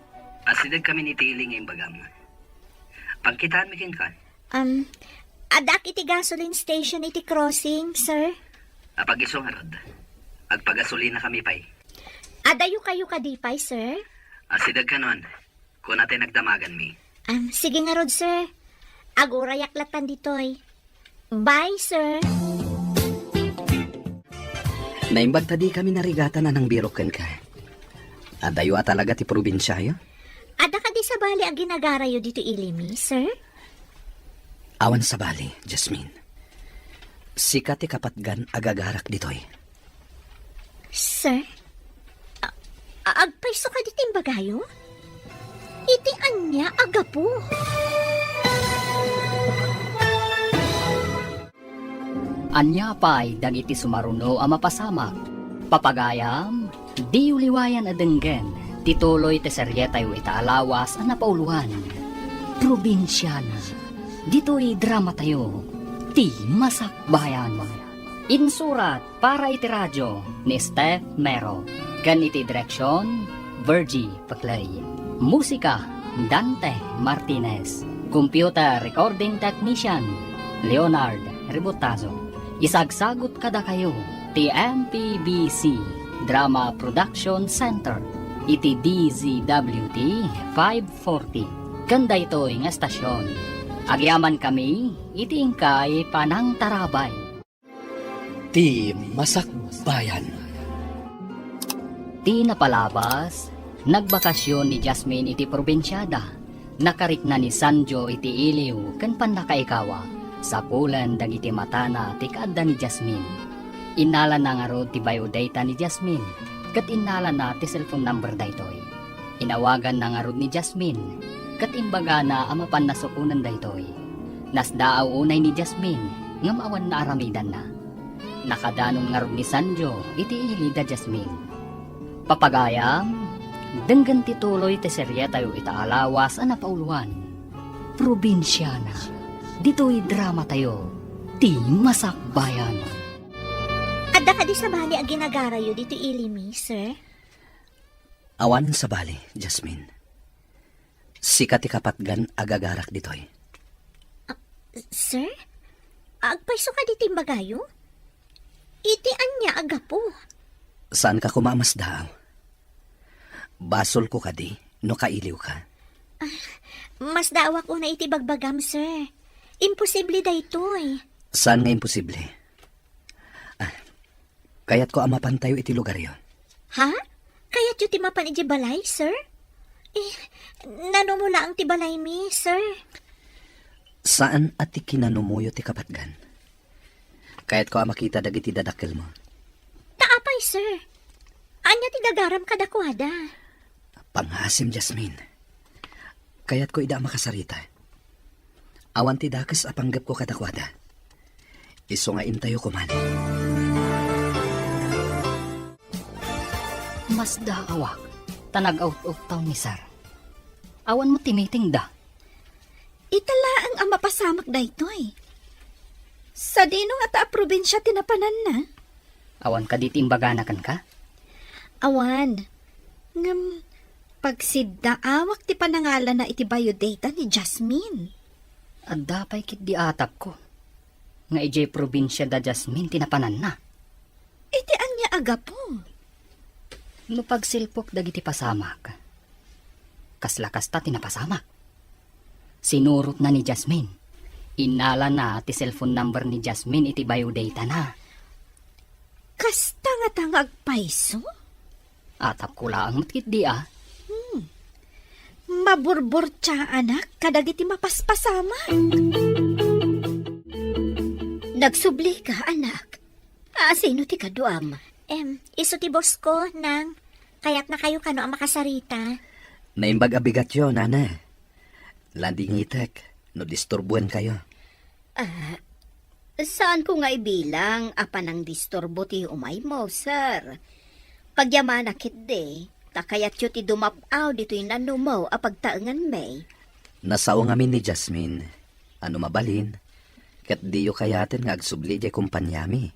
Asideg kami ni Tili nga imbagam. Pagkitaanmi kenka. Um, addaak iti gasoline station iti crossing, sir. Apag-isu ngarud. Agpagasolina kami pay. Adayo kayo kadi pay, sir? Asideg kanon. Kuna ti nagdamaganmi. Um, sige ngarud, sir. Agurayak latan ditoy. Bye, sir. Naimbag ta di kami narigatan a nangbirok kenka. Adayo a talaga ti probinsiayo? Adda kadi sabali a ginagarayo ditoy ilimi, sir? Awan sabali, Jasmine. Sika ti kapatgan a gagarak ditoy. Sir? A-, a-, agpayso kadi ti imbagayo? Iti ania a gapu? Ania pay dagiti sumaruno a mapasamak? Papagayam, diyo liwayan a denggen ti tuloy ti serietayo ita a lawas a napauluan, Probinsiana. Ditoy dramatayo, Ti Masakbayan. Insurat para iti radio ni Steph Mero, ken iti direksion, Virgie Paclay. Musika, Dante Martinez. Computer recording technician, Leonard Ributazo. Isagsagut kadakayo ti M P B C Drama Production Center iti D Z W T five forty. Ken daytoy nga estasion, agyamankami iti inkay panangtarabay. Ti Masakbayan. Ti napalabas, nagbakasyon ni Jasmine iti probinsiada. Nakarikna ni Sanjo iti iliw ken pannakaikawa. Sapulen dagiti matana ti kaadda ni Jasmine. Innalana ngarud ti bio data ni Jasmine, ket innalana ti cellphone number daytoy. Inawaganna ngarud ni Jasmine, ket imbagana a mapanna sukonen daytoy. Nasdaaw unay ni Jasmine, ngem awan naaramidanna. Nakadanon ngarud ni Sanjo iti ili da Jasmine. Papagayam, denggen ti tuloy ti serietayo ita a lawas a napauluan, Probinsiana. Ditoy dramatayo, Ti Masakbayan. Adda kadi sabali a ginagarayo ditoy ili mi, sir? Awan sabali, Jasmine. Sika ti kapatgan a gagarak ditoy. Ah, sir? Agpayso kadi ti imbagayo? Iti ania a gapu? Saanka koma a masdaaw? Basolko kadi no kailiwka? Ah, masdaawak unay iti bagbagam, sir. Imposible daytoy. Saan nga imposible? Ah, kayatko a mapantayo iti lugaryo. Ha? Kayatyo ti mapan idiay balay, sir? Eh, nanumo laeng ti balaymi, sir? Saan a ti kinanumoyo ti kapatgan. Kayatko a makita dagiti dadakkelmo. Ta apay, sir? Ania ti gagaram kadakuada? Pangngaasim, Jasmine. Kayatko ida a makasarita. Awan ti dakes a panggepko kadakuada. Isu nga intayo koman. Masdaawak, ta nag-out-out town ni Sir. Awan met ti meeting da. Ita laeng a mapasamak daytoy. Sadino ngata a probinsia ti napananna? Awan kadi ti imbagana kenka? Awan. Ngem, pagsiddaawak ti panangalana iti biodata ni Jasmine. Adda pay ketdi atapko nga idiay probinsia da Jasmine ti napananna. Iti ania a gapu? No pagsilpok dagiti pasamak, kasla kasta ti napasamak. Sinurotna ni Jasmine. Innalana ti cellphone number ni Jasmine iti biodatana. Kasta ngata nga agpayso? Atapko laeng met ketdi a. Hmm. Maburburtiaanak kadagiti mapaspasamak. Nagsublika, anak. A, sino ti kaduam? Em, isu ti boss ko, Nang. Kayatnakayo kano a makasarita? Naimbag a bigatyo, Nana. Landingitek no disturbuenkayo. Ah, saanko nga ibilang a panangdisturbo ti umaymo, sir. Pagyamanak ketdi, ta kayatyo ti dumap-aw ditoy nanumo a pagtaenganmi. Nasao ngamin ni Jasmine a no mabalin, ket diyo kayaten nga agsubli idiay kompaniami.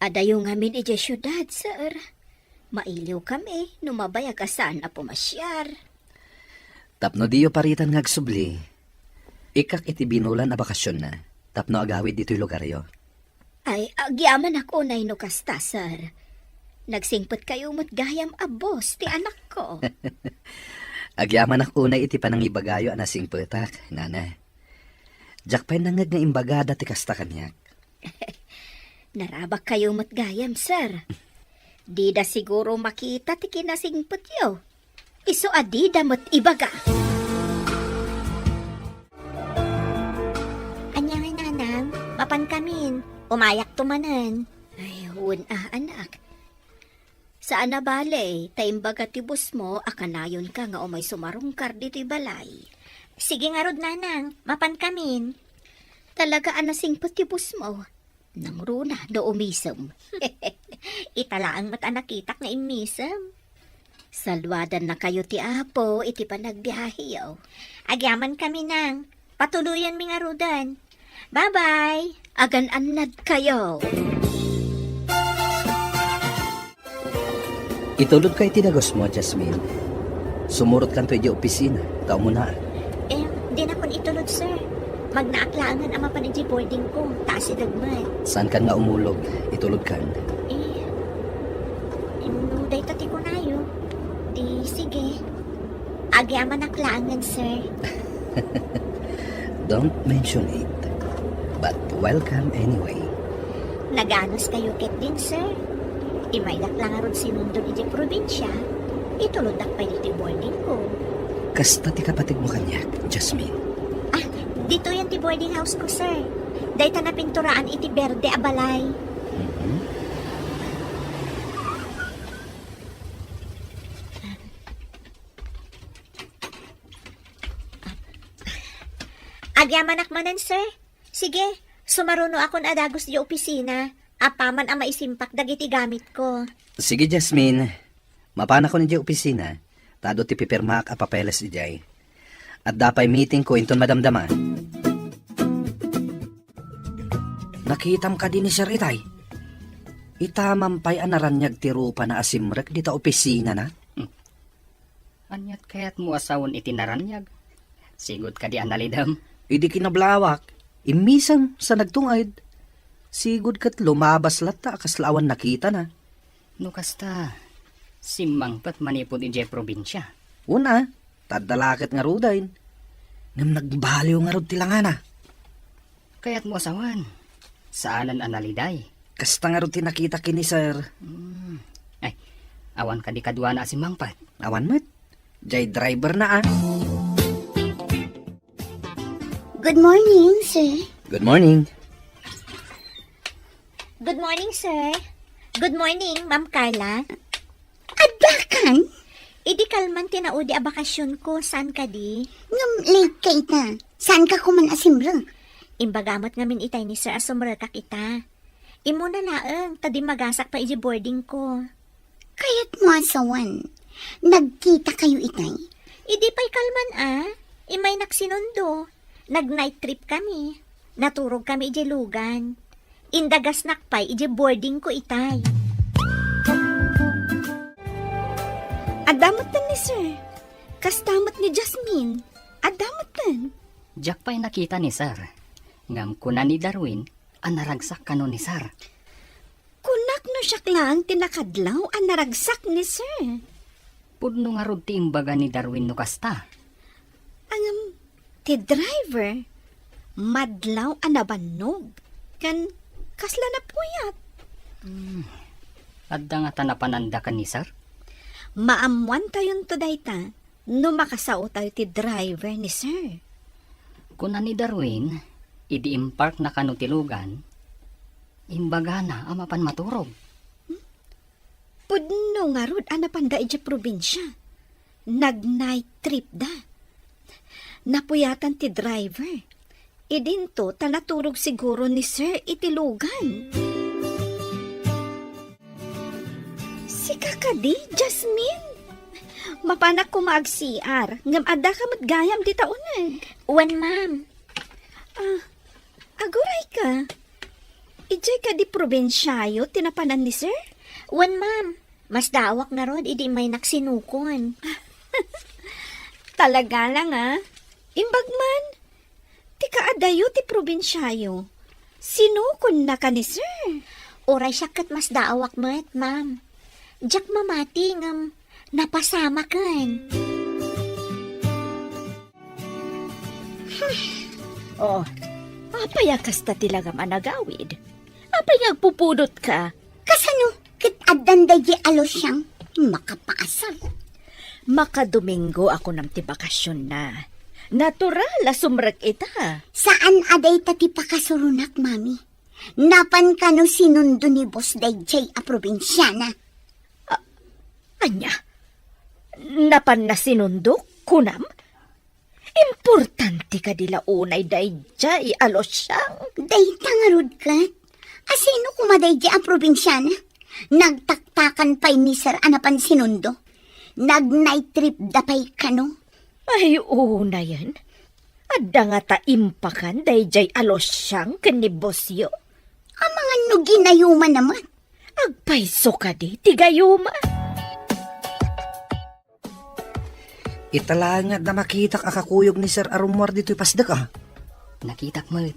Adayo ngamin idiay siudad, sir. Mailiwkami no mabayag a saan a pumasiar. Tapno diyo paritan nga agsubli, ikkak iti binulan a bakasionna tapno agawid ditoy lugaryo. Ay, agyamanak unay no kasta, sir. Nagsingpetkayo met gayam a boss ti anakko. Agyamanak unay iti panangibagayo a nasingpetak, Nana. Diak pay nangngeg nga imbagada ti kasta kaniak. Narabakkayo met gayam, sir. Dida siguro makita ti kinasingpetyo. Isu a dida met ibaga. Pankamin, umayakto manen. Ay, wen a, anak. Saan a bale, ta imbaga ti bosmo a kanayonka nga umay sumarungkar ditoy balay. Sige ngarud, nanang, mapankamin. Talaga a nasingpet ti bosmo. Nangruna no umisem. Ita laeng met a nakitak nga immisem. Saluadannakayo ti Apo iti panagbiaheyo. Agyamankami, nang. Patuloyenmi ngaruden. Bye-bye! Agan-annadkayo! Itulodka iti dagusmo, Jasmine. Sumurotkanto idiay opisina, ta umunaak. Eh, dinakon itulod, sir. Magnaak laengen a mapan idiay boarding ko, ta asideg met. Saankan nga umulog, itulodkan. Eh, no dayta ti kunayo, di sige. Agyamanak laengen, sir. Don't mention it. But welcome anyway. Naganuskayo ketdin, sir. Imaydak la ngarud sinundon idiay probinsia, ituloddak pay ditoy boarding ko. Kasta ti kapateg mo kaniak, Jasmine? Ah, ditoyen ti boarding house ko, sir. Dayta napinturaan iti berde a balay. Mhm. Agyamanak manen, sir. Sige, sumarunoakon a dagus idiay opisina, apaman a maisimpak dagiti gamitko. Sige, Jasmine. Mapanakon idiay opisina, ta adu ti pipirmaak a papeles idiay. Adda pay meetingko inton madamdama. Nakitam kadi ni Sir itay? Ita man pay a naraniag ti rupana a simrek dita opisinana? Hmm. Aniat kayatmo a sawen iti naraniag? Sigud kadi a nalidem? Idi kinablawak, immisem sa nagtunged. Sigud ket lumabas latta a kasla awan nakitana. No kasta, simmangpet manipud idiay probinsia. Wen a, ta adda la ket ngaruden. Ngem nagbaliw ngarud ti langana. Kayatmo a sawen, saanen a naliday. Kasta ngarud ti nakita ken ni Sir. Hmm. Ay, awan kadi kaduana a simmangpet? Awan met. Jay driver na, ah. Good morning, sir. Good morning. Good morning, sir. Good morning, Ma'am Carla. Adda kan? Idi kalman ti naudi a bakasionko, saan kadi? Ngem late ka ita. Saan ka kuman a simrek? Imbaga met ngamin itay ni Sir a sumrekak ita. Immuna laeng, ta dimmagasak pay iti boarding ko. Kayatmo a sawen, nagkita kayo itay? Idi pay kalman a, imaynak sinundo. Nag-night trip kami. Naturog kami iti lugan. Indagasnak pay iti boarding ko itay. Adda met ni Sir. Kasta met ni Jasmine. Adda met. Diak pay nakita ni Sir. Ngem kuna ni Darwin a naragsak kano ni Sir. Kunak no siak laeng ti nakadlaw a naragsak ni Sir. Pudno ngarud ti imbaga ni Darwin no kasta. Ngem ti driver, madlaw a nabannog, ken kasla napuyat. Hmm. Adda ngata napananda ken ni Sir? Maammoantayonto dayta no makasaotayo ti driver ni Sir. Kuna ni Darwin, idi imparkna kano ti lugan, imbagana a mapan maturog. Hmm? Pudno ngarud a napanda idiay probinsia. Nag-night trip da. Napuyatan ti driver. Idinto ta naturog siguro ni Sir iti lugan. Sika kadi, Jasmine? Mapanak koma ag-C R, ngem adda ka met gayam dita uneg. Wen, ma'am. Ah, aguray ka. Idiay kadi probinsiayo ti napanan ni Sir? Wen, ma'am. Masdaawak ngarud idi immaynak sinukon. Talaga lang, ah. Imbag man, ti kaadayo ti probinsiayo. Sinukonnaka ni Sir? Uray siak ket masdaawak met, ma'am. Diak mamati ngem napasamaken. Oh, apay a kasta ti langam a nagawid? Apay nga agpupudotka? Kasano ket addan daydiay a Luciang makapaasar? Makadomingo a kunam ti bakasionna. Natural a sumrek ita. Saan a dayta ti pakasuronak, Mami. Napan kano sinundo ni Boss daydiay a probinsiana. A-, ania? Napan na sinundo, kunam? Importante kadi la unay daydiay a Luciang? Dayta ngarud ket. Asino koma daydiay a probinsiana? Nagtaktakan pay ni Sir a napan sinundo. Nag-night trip da pay kano. Ay, unayen. Adda ngata impakan daydiay a Luciang ken ni Bossyo? Amangan no ginayuma na met. Agpayso kadi ti gayuma. Ita laeng nga adda makitak a kakuyog ni Sir a rummuar ditoy pasdek, a. Nakitak met.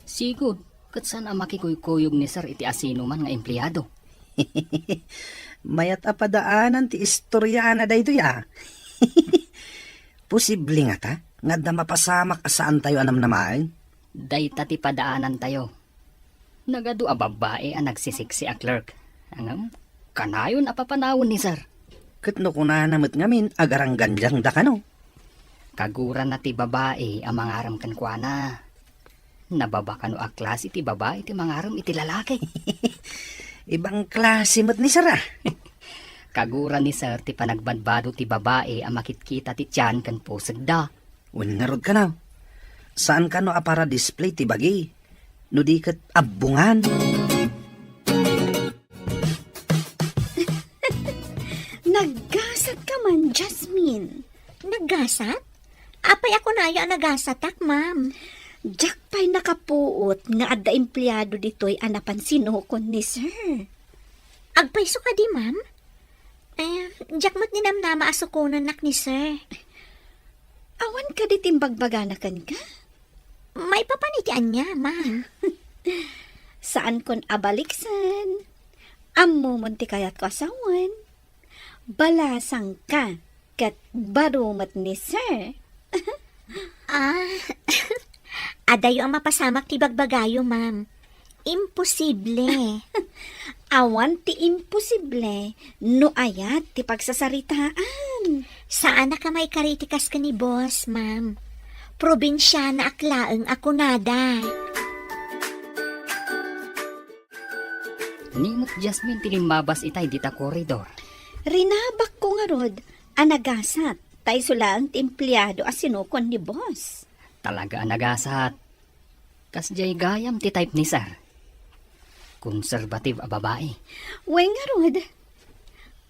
Sigud, ket saan a makikuykuyog ni Sir iti asinoman nga empleado. Mayat a padaanan ti istoriana daytoy, a. Posible ngata nga adda mapasamak a saantayo a namnamaen? Dayta ti padaanantayo. Nagadu a babbai a nagsisiksi a clerk. Ngem, kanayon a papanawen ni Sir. Ket no kunana met ngamin, agaranggandiangda kano? Kagurana ti babai a mangarem kenkuana. Nababa kano a klase ti babai ti mangarem iti lalaki. Ibang klase met ni Sir, a. Kagura ni Sir ti panagbadbado ti babai a makitkita ti tian ken pusegda. Wen ngarud kano, saan kano a para display ti bagi, no di ket abbongan. Naggasat ka man, Jasmine. Naggasat? Apay a kunayo a nagasatak, ma'am? Diak pay nakapuot nga adda empleado ditoy a napan sinukon ni Sir. Agpayso kadi, ma'am? Eh, diak met ninamnama a sukonennak ni Sir. Awan kadi ti imbagbagana kenka? Maipapan iti ania, ma'am? Saankon a baliksen. Ammomon ti kayatko a sawen. Balasangka ket baro met ni Sir. Ah, adayo a mapasamak ti bagbagayo, ma'am. Imposible. Awan ti imposible no ayat ti pagsasaritaan. Saanak a maikari ti kas ken ni boss, ma'am. Probinsianaak laeng a kunada. Ni met Jasmine ti limmabas itay dita koridor. Rinabakko ngarud a nagasat ta isu laeng ti empleado a sinukon ni boss. Talaga a nagasat. Kasdiay gayam ti type ni Sir. Conservative a babai. Wen ngarud,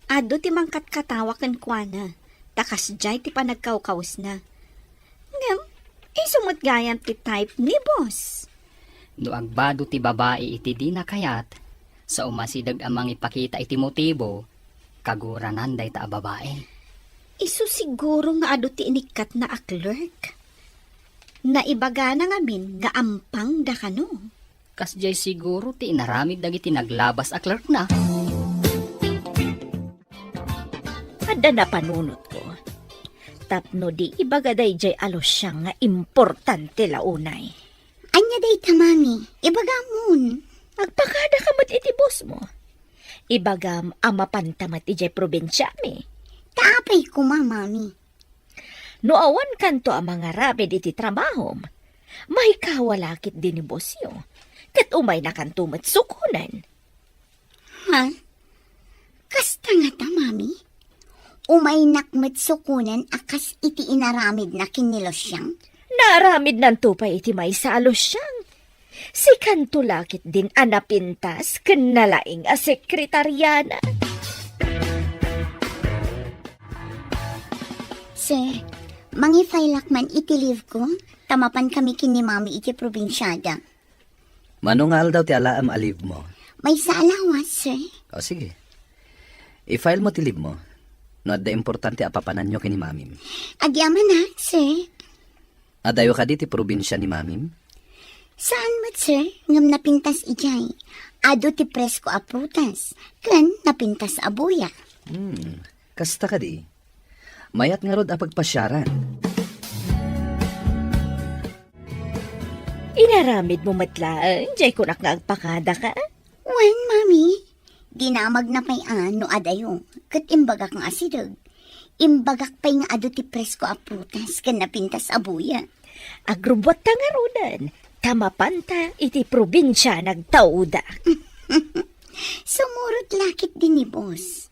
adu ti mangkatkatawa kenkuana, ta kasdiay ti panagkawkawesna. Ngem, isu met gayam ti type ni boss. No agbado ti babai iti dina kayat, sa umasideg a mangipakita iti motibo, kaguranan dayta a babai. Isu siguro nga adu ti inikkatna a clerk. Naibagana ngamin nga ampangda kano. Kasdiay siguro ti inaramid dagiti naglabas a clerkna. Adda napanunotko. Tapno di ibaga daydiay a Luciang nga importante la unay. Ania dayta, mami? Ibagamon. Agpakada ka met iti boss mo. Ibagam a mapanta met idiay probinsiami. Ta apay koma, mami? No awan kanto a mangaramid iti trabahom, maikawa la ketdi ni bossyo, ket umayna kanto met sukonen. Ha? Kasta ngata, mami? Umaynak met sukonen a kas iti inaramidna ken ni Luciang? Naaramidnanto pay iti maysa a Luciang. Sikanto la ketdin a napintas ken nalaing a sekretariana. Sir, mangi-file-ak man iti leave ko, ta mapan kami ken ni Mami iti probinsiada. Mano nga aldaw ti alaem a leave mo? Maysa a lawas, sir. O, sige. I-file mo ti leave mo. No adda importante a papananyo ken ni Mamim. Agyamanak, sir. Adayo kadi ti probinsia ni Mamim? Saan met, sir, ngem napintas idiay. Adu ti presko a prutas, ken napintas a buya. Hmm, kasta kadi. Mayat ngarud a pagpasiaran. Inaramid mo met laeng, jay kunak nga agpakada ka? Wen, Mami. Dinamagna pay a no adayo, ket imbagak nga asideg. Imbagak pay nga adu ti presko a prutas ken napintas a buya. Agrubbuatta ngaruden, ta mapanta iti probinsia nagtauda. Sumurot la ketdi ni boss.